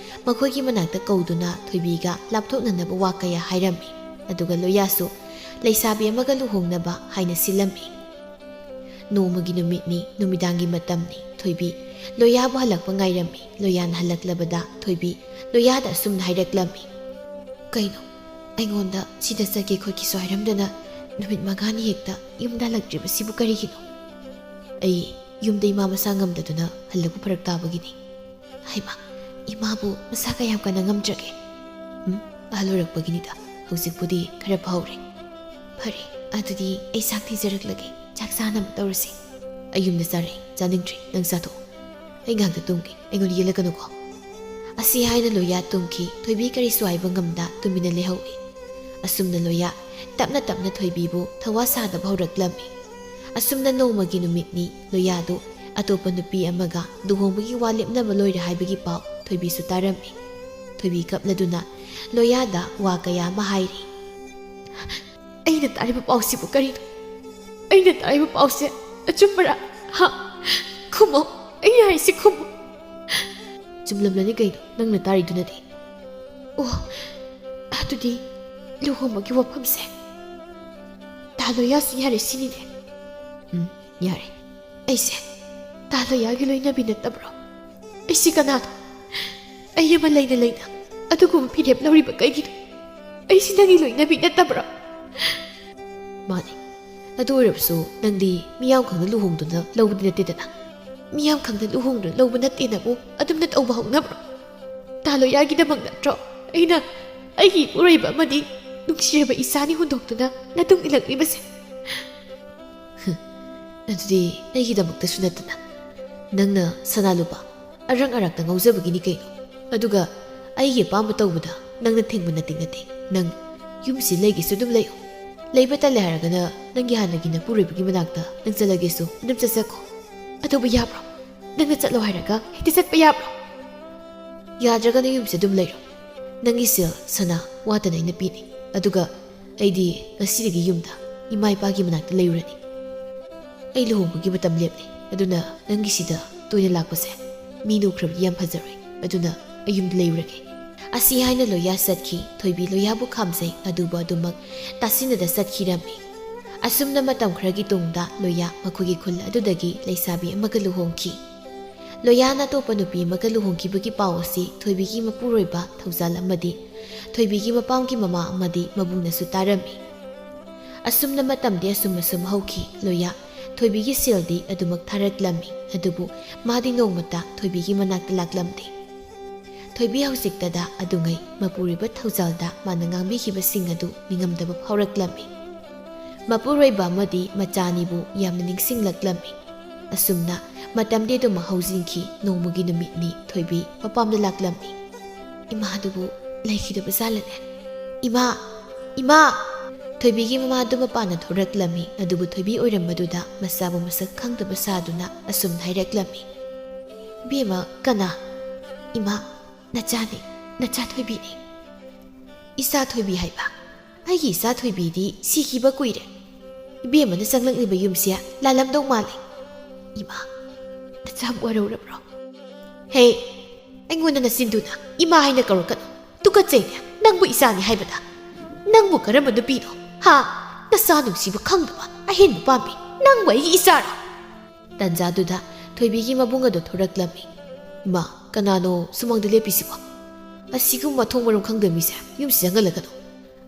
ꯃꯈꯣꯏꯒꯤ ꯃꯅꯥꯛꯇ ꯀꯧꯗꯨꯅ ꯊꯣꯏꯕꯤꯒ ꯂꯥꯞꯊꯣꯛꯅꯅꯕ ꯋꯥ ꯀꯌꯥ ꯍꯥꯏꯔꯝꯃꯤ꯫ ꯑꯗꯨꯒ ꯂꯣꯌꯥꯁꯨ ꯂꯩꯁꯥꯕꯤ ꯑꯃꯒ ꯂꯨꯍꯣꯡꯅꯕ ꯍꯥꯏꯅ ꯁꯤꯜꯂꯝꯃꯤ꯫ ꯅꯣꯡꯃꯒꯤ ꯅꯨꯃꯤꯠꯅꯤ, ꯅꯨꯃꯤꯗꯥꯡꯒꯤ ꯃꯇꯝꯅꯤ꯫ ꯊꯣꯏꯕꯤ ꯂꯣꯌꯥꯕꯨ ꯍꯜꯂꯛꯄ ꯉꯥꯏꯔꯝꯃꯤ꯫ ꯂꯣꯌꯥꯅ ꯍꯜꯂꯛꯂꯕꯗ ꯊꯣꯏꯕꯤ ꯂꯣꯌꯥꯗ ꯑꯁꯨꯝꯅ ꯍꯥꯏꯔꯛꯂꯝꯃꯤ, "ꯀꯩꯅꯣ, ꯑꯩꯉꯣꯟꯗ ꯁꯤꯗ ꯆꯠꯀꯦ ꯈꯣꯠꯀꯦꯁꯨ ꯍꯥꯏꯔꯝꯗꯅ ꯅꯨꯃꯤꯠ ꯃꯉꯥꯅꯤ ꯍꯦꯛꯇ ꯌꯨꯝꯗ ꯍꯜꯂꯛꯇ꯭ꯔꯤꯕꯁꯤꯕꯨ ꯀꯔꯤꯒꯤꯅꯣ?" "ꯑꯩ ꯌꯨꯝꯗ ꯏꯃꯥ ꯃꯁꯥ ꯉꯝꯗꯗꯨꯅ ꯍꯜꯂꯛꯄ ꯐꯔꯛ ꯇꯥꯕꯒꯤꯅꯤ꯫" "ꯍꯩꯃꯥ, ꯏꯃꯥꯕꯨ ꯃꯁꯥ ꯀꯌꯥꯝ ꯀꯟꯅ ꯉꯝꯗ꯭ꯔꯒꯦ?" "ꯎꯝ, ꯑꯍꯜ ꯑꯣꯏꯔꯛꯄꯒꯤꯅꯤꯗ꯫ ꯍꯧꯖꯤꯛꯄꯨꯗꯤ ꯈꯔ ꯐꯍꯧꯔꯦ꯫" "ꯐꯔꯦ, ꯑꯗꯨꯗꯤ ꯑꯩ ꯆꯥꯛ ꯊꯤꯖꯔꯛꯂꯒꯦ꯫ ꯆꯥꯛ ꯆꯥꯅꯕ ꯇꯧꯔꯁꯤ꯫" "ꯑꯩ ꯌꯨꯝꯗ ꯆꯥꯔꯦ, ꯆꯥꯅꯤꯡꯗ꯭ꯔꯦ, ꯅꯪ ꯆꯥꯊꯣꯛꯑꯣ꯫ ꯑꯩ ꯉꯥꯏꯍꯥꯛꯇ ꯇꯨꯝꯒꯦ, ꯑꯩꯉꯣꯟꯗ ꯌꯦꯠꯂꯛꯀꯅꯨꯀꯣ꯫" ꯑꯁꯤ ꯍꯥꯏꯅ ꯂꯣꯌꯥ ꯇꯨꯝꯈꯤ꯫ ꯊꯣꯏꯕꯤ ꯀꯔꯤꯁꯨ ꯍꯥꯏꯕ ꯉꯝꯗ ꯇꯨꯃꯤꯟꯅ ꯂꯩꯍꯧꯏ꯫ ꯑꯁꯨꯝꯅ ꯂꯣꯌꯥ ꯇꯞꯅ ꯇꯞꯅ ꯊꯣꯏꯕꯤꯕꯨ ꯊꯧꯋꯥ ꯁꯥꯗꯕ ꯍꯧꯔꯛꯂꯝꯃꯤ꯫ ꯑꯁꯨꯝꯅ ꯅꯣꯡꯃꯒꯤ ꯅꯨꯃꯤꯠꯅꯤ꯫ ꯂꯣꯌꯥꯗꯨ ꯑꯇꯣꯞꯄ ꯅꯨꯄꯤ ꯑꯃꯒ ꯂꯨꯍꯣꯡꯕꯒꯤ ꯋꯥ ꯂꯦꯞꯅꯕ ꯂꯣꯏꯔꯦ ꯍꯥꯏꯕꯒꯤ ꯄꯥꯎ ꯊꯣꯏꯕꯤꯁꯨ ꯇꯥꯔꯝꯃꯤ꯫ ꯊꯣꯏꯕꯤ ꯀꯞꯂꯗꯨꯅ ꯂꯣꯌꯥꯗ ꯋꯥ ꯀꯌꯥ ꯑꯃ ꯍꯥꯏꯔꯤ꯫ "ꯑꯩꯅ ꯇꯥꯔꯤꯕ ꯄꯥꯎꯁꯤꯕꯨ ꯀꯔꯤꯅꯣ? ꯑꯩꯅ ꯇꯥꯔꯤꯕ ꯄꯥꯎꯁꯦ ꯑꯆꯨꯝꯕꯔꯥ? ꯍꯥ? ꯈꯨꯝꯃꯣ, ꯑꯩꯅ ꯍꯥꯏꯁꯤ ꯈꯨꯝꯃꯣ꯫" "ꯆꯨꯝꯂꯝꯂꯅꯤ ꯀꯩꯅꯣ, ꯅꯪꯅ ꯇꯥꯔꯤꯗꯨꯅꯗꯤ꯫" "ꯑꯣ, ꯑꯗꯨꯗꯤ ꯂꯨꯍꯣꯡꯕꯒꯤ ꯋꯥꯐꯝꯁꯦ ꯇꯥ ꯂꯣꯌꯥꯁꯨ ꯌꯥꯔꯦ ꯁꯤꯅꯤꯅꯦ?" "ꯎꯝ, ꯌꯥꯔꯦ꯫" "ꯑꯩꯁꯦ ꯇꯥ ꯂꯣꯌꯥꯒꯤ ꯂꯣꯏꯅꯕꯤ ꯅꯠꯇꯕ꯭ꯔꯣ? ꯑꯩꯁꯤ ꯀꯅꯥꯅꯣ? ꯑꯩ ꯑꯃ ꯂꯩꯅ ꯂꯩꯅ ꯑꯗꯨꯒꯨꯝꯕ ꯐꯤꯔꯦꯞ ꯂꯧꯔꯤꯕ ꯀꯩꯒꯤꯅꯣ? ꯑꯩꯁꯤ ꯅꯪꯒꯤ ꯂꯣꯏꯅꯕꯤ ꯅꯠꯇꯕ꯭ꯔꯣ?" "ꯃꯥꯅꯤ꯫ ꯑꯗꯨ ꯑꯣꯏꯔꯕꯁꯨ ꯅꯪꯗꯤ ꯃꯤꯌꯥꯝ ꯈꯪꯅ ꯂꯨꯍꯣꯡꯗꯨꯅ ꯂꯧꯕꯗꯤ ꯅꯠꯇꯦꯗꯅ꯫ ꯃꯤꯌꯥꯝ ꯈꯪꯅ ꯂꯨꯍꯣꯡꯗꯨꯅ ꯂꯧꯕ ꯅꯠꯇꯦꯅꯕꯨ ꯑꯗꯨꯝꯅ ꯇꯧꯕ ꯍꯧꯅꯕ꯭ꯔꯣ? ꯇꯥ ꯂꯣꯌꯥꯒꯤꯗꯃꯛ ꯅꯠꯇ꯭ꯔꯣ ꯑꯩꯅ ꯑꯩꯒꯤ ꯏꯄꯨꯔꯣꯏꯕ ꯑꯃꯗꯤ ꯅꯨꯡꯁꯤꯔꯕ ꯏꯆꯥꯅꯤ ꯍꯨꯟꯗꯣꯛꯇꯨꯅ ꯅꯇꯨꯡ ꯏꯜꯂꯛꯂꯤꯕꯁꯦ?" ꯑꯗꯨꯗꯤ ꯑꯩꯒꯤꯗꯃꯛꯇꯁꯨ ꯅꯠꯇꯅ ꯅꯪꯅ ꯁꯅꯥ ꯂꯨꯄꯥ ꯑꯔꯪ ꯑꯔꯥꯛꯇ ꯉꯥꯎꯖꯕꯒꯤꯅꯤ ꯀꯩꯅꯣ? ꯑꯗꯨꯒ ꯑꯩꯒꯤ ꯑꯄꯥꯝꯕ ꯇꯧꯕꯗ ꯅꯪꯅ ꯊꯤꯡꯕ ꯅꯠꯇꯦ, ꯅꯠꯇꯦ꯫ ꯅꯪ ꯌꯨꯝꯁꯤ ꯂꯩꯒꯦꯁꯨ ꯑꯗꯨꯝ ꯂꯩꯌꯨ꯫ ꯂꯩꯕ ꯇꯜꯂꯦ ꯍꯥꯏꯔꯒꯅ ꯅꯪꯒꯤ ꯍꯥꯟꯅꯒꯤ ꯅꯄꯨꯔꯣꯏꯕꯒꯤ ꯃꯅꯥꯛꯇ ꯅꯪ ꯆꯠꯂꯒꯦꯁꯨ ꯑꯗꯨꯝ ꯆꯠꯆꯈꯣ꯫ ꯑꯗꯨꯕꯨ ꯌꯥꯕ꯭ꯔꯣ? ꯅꯪꯅ ꯆꯠꯂꯣ ꯍꯥꯏꯔꯒ ꯍꯦꯛꯇ ꯆꯠꯄ ꯌꯥꯕ꯭ꯔꯣ? ꯌꯥꯗ꯭ꯔꯒꯅ ꯌꯨꯝꯁꯦ ꯑꯗꯨꯝ ꯂꯩꯔꯣ꯫ ꯅꯪꯒꯤ ꯁꯦꯜ ꯁꯅꯥ ꯋꯥꯠꯇꯅ ꯑꯩꯅ ꯄꯤꯅꯤ꯫ ꯑꯗꯨꯒ ꯑꯩꯗꯤ ꯉꯁꯤꯗꯒꯤ ꯌꯨꯝꯗ ꯏꯃꯥ ꯏꯄꯥꯒꯤ ꯃꯅꯥꯛꯇ ꯂꯩꯔꯨꯔꯅꯤ꯫ ꯑꯩ ꯂꯨꯍꯣꯡꯕꯒꯤ ꯃꯇꯝ ꯂꯦꯞꯂꯦ, ꯑꯗꯨꯅ ꯅꯪꯒꯤꯁꯤꯗ ꯇꯣꯏꯅ ꯂꯥꯛꯄꯁꯦ ꯃꯤ ꯅꯣꯛꯈ꯭ꯔꯕꯗꯤ ꯌꯥꯝ ꯐꯖꯔꯣꯏ꯫ ꯑꯗꯨꯅ ꯑꯩ ꯌꯨꯝꯗ ꯂꯩꯔꯨꯔꯒꯦ꯫ ꯑꯁꯤ ꯍꯥꯏꯅ ꯂꯣꯌꯥ ꯆꯠꯈꯤ꯫ ꯊꯣꯏꯕꯤ ꯂꯣꯌꯥꯕꯨ ꯈꯥꯝꯖꯩ, ꯑꯗꯨꯕꯨ ꯑꯗꯨꯃꯛ ꯇꯥꯁꯤꯟꯅꯗ ꯆꯠꯈꯤꯔꯝꯃꯤ꯫ ꯑꯁꯨꯝꯅ ꯃꯇꯝ ꯈꯔꯒꯤ ꯇꯨꯡꯗ ꯂꯣꯌꯥ ꯃꯈꯣꯏꯒꯤ ꯈꯨꯜ ꯑꯗꯨꯗꯒꯤ ꯂꯩꯁꯥꯕꯤ ꯑꯃꯒ ꯂꯨꯍꯣꯡꯈꯤ꯫ ꯂꯣꯌꯥꯅ ꯑꯇꯣꯞꯄ ꯅꯨꯄꯤ ꯑꯃꯒ ꯂꯨꯍꯣꯡꯈꯤꯕꯒꯤ ꯄꯥꯎ ꯑꯁꯤ ꯊꯣꯏꯕꯤꯒꯤ ꯃꯄꯨꯔꯣꯏꯕ ꯊꯧꯖꯥꯜ ꯑꯃꯗꯤ ꯊꯣꯏꯕꯤꯒꯤ ꯃꯄꯥꯝꯒꯤ ꯃꯃꯥ ꯑꯃꯗꯤ ꯃꯕꯨꯡꯅꯁꯨ ꯇꯥꯔꯝꯃꯤ꯫ ꯑꯁꯨꯝꯅ ꯃꯇꯝꯗꯤ ꯑꯁꯨꯝ ꯑꯁꯨꯝ ꯍꯧꯈꯤ꯫ ꯂꯣꯌꯥ ꯊꯣꯏꯕꯤꯒꯤ ꯁꯦꯜꯗꯤ ꯑꯗꯨꯃꯛ ꯊꯥꯔꯛꯂꯝꯃꯤ, ꯑꯗꯨꯕꯨ ꯃꯥꯗꯤ ꯅꯣꯡꯃꯇ ꯊꯣꯏꯕꯤꯒꯤ ꯃꯅꯥꯛꯇ ꯂꯥꯛꯂꯝꯗꯦ꯫ ꯊꯣꯏꯕꯤ ꯍꯧꯖꯤꯛꯇꯗ ꯑꯗꯨꯉꯩ ꯃꯄꯨꯔꯣꯏꯕ ꯊꯧꯖꯥꯜꯗ ꯃꯥꯅ ꯉꯥꯡꯕꯤꯈꯤꯕꯁꯤꯡ ꯑꯗꯨ ꯅꯤꯡꯉꯝꯗꯕ ꯐꯥꯎꯔꯛꯂꯝꯃꯤ꯫ ꯃꯄꯨꯔꯣꯏꯕ ꯑꯃꯗꯤ ꯃꯆꯥ ꯑꯅꯤꯕꯨ ꯌꯥꯝꯅ ꯅꯤꯡꯁꯤꯡꯂꯛꯂꯝꯃꯤ꯫ ꯑꯁꯨꯝꯅ ꯃꯇꯝꯗꯤ ꯑꯗꯨꯃꯛ ꯍꯧꯖꯤꯟꯈꯤ꯫ ꯅꯣꯡꯃꯒꯤ ꯅꯨꯃꯤꯠꯅꯤ꯫ ꯊꯣꯏꯕꯤ ꯃꯄꯥꯝꯗ ꯂꯥꯛꯂꯝꯃꯤ꯫ ꯏꯃꯥꯗꯨꯕꯨ ꯂꯩꯈꯤꯗꯕ ꯖꯥꯠꯂꯅꯦ? "ꯏꯃꯥ! ꯏꯃꯥ!" ꯊꯣꯏꯕꯤꯒꯤ ꯃꯃꯥꯗꯨ ꯃꯄꯥꯟꯗ ꯊꯣꯔꯛꯂꯝꯃꯤ, ꯑꯗꯨꯕꯨ ꯊꯣꯏꯕꯤ ꯑꯣꯏꯔꯝꯕꯗꯨꯗ ꯃꯆꯥꯕꯨ ꯃꯁꯛ ꯈꯪꯗꯕ ꯁꯥꯗꯨꯅ ꯑꯁꯨꯝꯅ ꯍꯥꯏꯔꯛꯂꯝꯃꯤ꯫ "ꯏꯕꯦꯝꯃ, ꯀꯅꯥ?" "ꯏꯃꯥ, ꯅꯆꯥꯅꯤ, ꯅꯆꯥ ꯊꯣꯏꯕꯤꯅꯤ꯫" "ꯏꯆꯥ ꯊꯣꯏꯕꯤ ꯍꯥꯏꯕ? ꯑꯩꯒꯤ ꯏꯆꯥ ꯊꯣꯏꯕꯤꯗꯤ ꯁꯤꯈꯤꯕ ꯀꯨꯏꯔꯦ꯫ ꯏꯕꯦꯝꯃꯅ ꯆꯪꯂꯛꯂꯤꯕ ꯌꯨꯝꯁꯦ ꯂꯥꯜꯂꯝꯗꯧ ꯃꯥꯜꯂꯤ꯫ ꯏꯃꯥ, ꯅꯆꯥꯕꯨ ꯋꯥꯔꯧꯔꯕ꯭ꯔꯣ?" "ꯍꯦ, ꯑꯩꯉꯣꯟꯗ ꯅꯆꯤꯟꯗꯨꯅ ꯏꯃꯥ ꯍꯥꯏꯅ ꯀꯧꯔꯛꯀꯅꯨ꯫ ꯇꯨꯀꯠꯆꯩꯅꯦ, ꯅꯪꯕꯨ ꯏꯆꯥꯅꯤ ꯍꯥꯏꯕꯗ꯫ ꯅꯪꯕꯨ ꯀꯔꯝꯕ ꯅꯨꯄꯤꯅꯣ? ꯍꯥ? ꯅꯆꯥ ꯅꯨꯡꯁꯤꯕ ꯈꯪꯗꯕ ꯑꯍꯦꯟꯕ ꯄꯥꯝꯕꯤ꯫ ꯅꯪꯕꯨ ꯑꯩꯒꯤ ꯏꯆꯥꯔꯣ?" ꯇꯥꯟꯖꯥꯗꯨꯗ ꯊꯣꯏꯕꯤꯒꯤ ꯃꯕꯨꯡ ꯑꯗꯨ ꯊꯣꯔꯛꯂꯝꯃꯤ꯫ "ꯏꯃꯥ, ꯀꯅꯥꯅꯣ ꯁꯨꯃꯥꯡꯗ ꯂꯦꯞꯄꯤꯁꯤꯕꯣ? ꯑꯁꯤꯒꯨꯝꯕ ꯃꯊꯣꯡ ꯃꯔꯝ ꯈꯪꯗꯕ ꯃꯤꯁꯦ ꯌꯨꯝꯁꯤꯗ ꯆꯪꯍꯜꯂꯒꯅꯨ꯫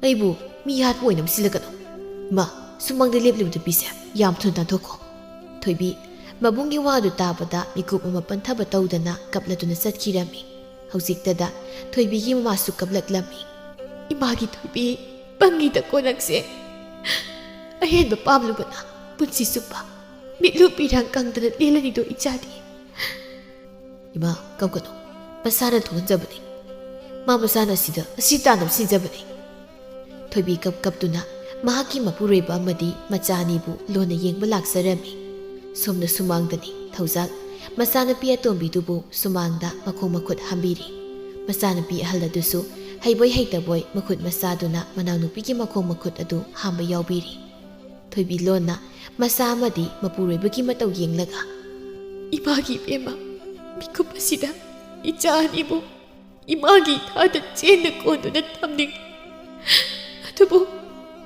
ꯑꯩꯕꯨ ꯃꯤ ꯍꯥꯠꯄ ꯑꯣꯏꯅ ꯃꯁꯤꯜꯂꯒꯅꯨ꯫ ꯏꯃꯥ, ꯁꯨꯃꯥꯡꯗ ꯂꯦꯞꯂꯤꯕ ꯅꯨꯄꯤꯁꯦ ꯌꯥꯝ ꯊꯨꯅ ꯇꯥꯟꯊꯣꯛꯈꯣ꯫" ꯊꯣꯏꯕꯤ ꯃꯕꯨꯡꯒꯤ ꯋꯥꯗꯨ ꯇꯥꯕꯗ ꯃꯤꯀꯨꯞ ꯑꯃ ꯄꯟꯊꯕ ꯇꯧꯗꯅ ꯀꯞꯂꯗꯨꯅ ꯆꯠꯈꯤꯔꯝꯃꯤ꯫ ꯍꯧꯖꯤꯛꯇꯗ ꯊꯣꯏꯕꯤꯒꯤ ꯃꯃꯥꯁꯨ ꯀꯞꯂꯛꯂꯝꯃꯤ꯫ "ꯏꯃꯥꯒꯤ ꯊꯣꯏꯕꯤ, ꯄꯪꯉꯤꯗꯀꯣ ꯅꯪꯁꯦ꯫ ꯑꯍꯦꯟꯕ ꯄꯥꯝꯂꯨꯕꯅ ꯄꯨꯟꯁꯤ ꯆꯨꯞꯄ ꯃꯤꯠꯂꯨ ꯄꯤꯔꯥꯡ ꯀꯪꯗꯅ ꯂꯦꯜꯂꯅꯤꯗꯣ ꯏꯆꯥꯗꯤ꯫ ꯏꯃꯥ, ꯀꯞꯀꯅꯨ꯫ ꯃꯁꯥꯅ ꯊꯣꯛꯍꯟꯖꯕꯅꯤ꯫ ꯃꯥ ꯃꯁꯥꯅ ꯑꯁꯤꯗ ꯑꯁꯤ ꯇꯥꯅꯕ ꯁꯤꯟꯖꯕꯅꯤ꯫ ꯊꯣꯏꯕꯤ ꯀꯞ ꯀꯞꯇꯨꯅ ꯃꯍꯥꯛꯀꯤ ꯃꯄꯨꯔꯣꯏꯕ ꯑꯃꯗꯤ ꯃꯆꯥ ꯑꯅꯤꯕꯨ ꯂꯣꯟꯅ ꯌꯦꯡꯕ ꯂꯥꯛꯆꯔꯝꯃꯤ꯫ ꯁꯣꯝꯗ ꯁꯨꯃꯥꯡꯗꯅꯤ ꯊꯧꯖꯥꯜ꯫ ꯃꯆꯥꯅꯨꯄꯤ ꯑꯇꯣꯝꯕꯤꯗꯨꯕꯨ ꯁꯨꯃꯥꯡꯗ ꯃꯈꯣꯡ ꯃꯈꯨꯠ ꯍꯥꯝꯕꯤꯔꯤ꯫ ꯃꯆꯥꯅꯨꯄꯤ ꯑꯍꯜ ꯑꯗꯨꯁꯨ ꯍꯩꯕꯣꯏ ꯍꯩꯇꯕꯣꯏ ꯃꯈꯨꯠ ꯃꯆꯥꯗꯨꯅ ꯃꯅꯥꯎꯅꯨꯄꯤꯒꯤ ꯃꯈꯣꯡ ꯃꯈꯨꯠ ꯑꯗꯨ ꯍꯥꯝꯕ ꯌꯥꯎꯕꯤꯔꯤ꯫ ꯊꯣꯏꯕꯤ ꯂꯣꯟꯅ ꯃꯆꯥ ꯑꯃꯗꯤ ꯃꯄꯨꯔꯣꯏꯕꯒꯤ ꯃꯇꯧ ꯌꯦꯡꯂꯒ, "ꯏꯃꯥꯒꯤ ꯏꯕꯦꯝꯃ, ꯃꯤꯀꯨꯞ ꯑꯁꯤꯗ ꯏꯆꯥ ꯑꯅꯤꯕꯨ ꯏꯃꯥꯒꯤ ꯏꯈꯥꯗ ꯆꯦꯟꯅ ꯀꯣꯟꯗꯨꯅ ꯊꯝꯅꯤꯡꯏ꯫ ꯑꯗꯨꯕꯨ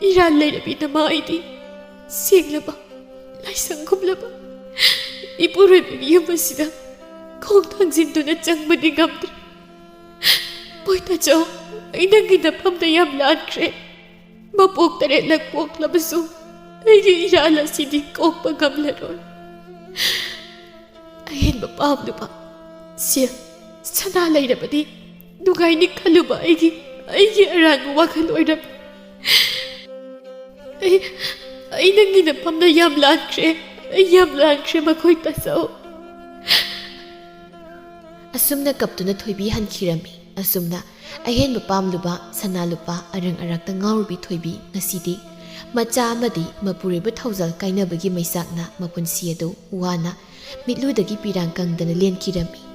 ꯏꯔꯥꯜ ꯂꯩꯔꯕꯤ ꯅꯃꯥ ꯑꯩꯗꯤ ꯁꯦꯡꯂꯕ, ꯂꯥꯏꯁꯪ ꯈꯨꯝꯂꯕ ꯏꯄꯨꯔꯣꯏꯕꯒꯤ ꯌꯨꯝ ꯑꯁꯤꯗ ꯈꯣꯡ ꯊꯥꯡꯖꯤꯟꯗꯨꯅ ꯆꯪꯕꯗꯤ ꯉꯝꯗ꯭ꯔꯦ꯫ ꯃꯣꯏ ꯇꯥꯆꯧ, ꯑꯩ ꯅꯪꯒꯤ ꯅꯐꯝꯗ ꯌꯥꯝ ꯂꯥꯟꯈ꯭ꯔꯦ꯫ ꯃꯄꯣꯛ ꯇꯔꯦꯠꯂꯛ ꯄꯣꯛꯂꯕꯁꯨ ꯑꯩꯒꯤ ꯏꯔꯥꯜ ꯑꯁꯤꯗꯤ ꯀꯣꯛꯄ ꯉꯝꯂꯔꯣꯏ꯫ ꯑꯍꯦꯟꯕ ꯄꯥꯝꯂꯨꯕ, ꯁꯦꯜ, ꯁꯅꯥ ꯂꯩꯔꯕꯗꯤ ꯅꯨꯡꯉꯥꯏꯅꯤ ꯈꯜꯂꯨꯕ ꯑꯩꯒꯤ, ꯑꯩꯒꯤ ꯑꯔꯥꯟꯕ ꯋꯥꯈꯜ ꯑꯣꯏꯔꯝꯃꯤ꯫ ꯑꯩ, ꯑꯩ ꯅꯪꯒꯤ ꯅꯐꯝꯗ ꯌꯥꯝ ꯂꯥꯟꯈ꯭ꯔꯦ꯫ ꯑꯩ ꯌꯥꯝ ꯂꯥꯟꯈ꯭ꯔꯦ ꯃꯈꯣꯏ ꯇꯥꯆꯧ꯫" ꯑꯁꯨꯝꯅ ꯀꯞꯇꯨꯅ ꯊꯣꯏꯕꯤ ꯍꯟꯈꯤꯔꯝꯃꯤ꯫ ꯑꯁꯨꯝꯅ ꯑꯍꯦꯟꯕ ꯄꯥꯝꯂꯨꯕ, ꯁꯅꯥ ꯂꯨꯄꯥ ꯑꯔꯪ ꯑꯔꯥꯛꯇ ꯉꯥꯎꯔꯨꯕꯤ ꯊꯣꯏꯕꯤ ꯉꯁꯤꯗꯤ ꯃꯆꯥ ꯑꯃꯗꯤ ꯃꯄꯨꯔꯣꯏꯕ ꯊꯧꯖꯥꯜ ꯀꯥꯏꯅꯕꯒꯤ ꯃꯩꯆꯥꯛꯅ ꯃꯄꯨꯟꯁꯤ ꯑꯗꯨ ꯋꯥꯅ ꯃꯤꯠꯂꯨꯗꯒꯤ ꯄꯤꯔꯥꯡ ꯀꯪꯗꯅ ꯂꯦꯟꯈꯤꯔꯝꯃꯤ꯫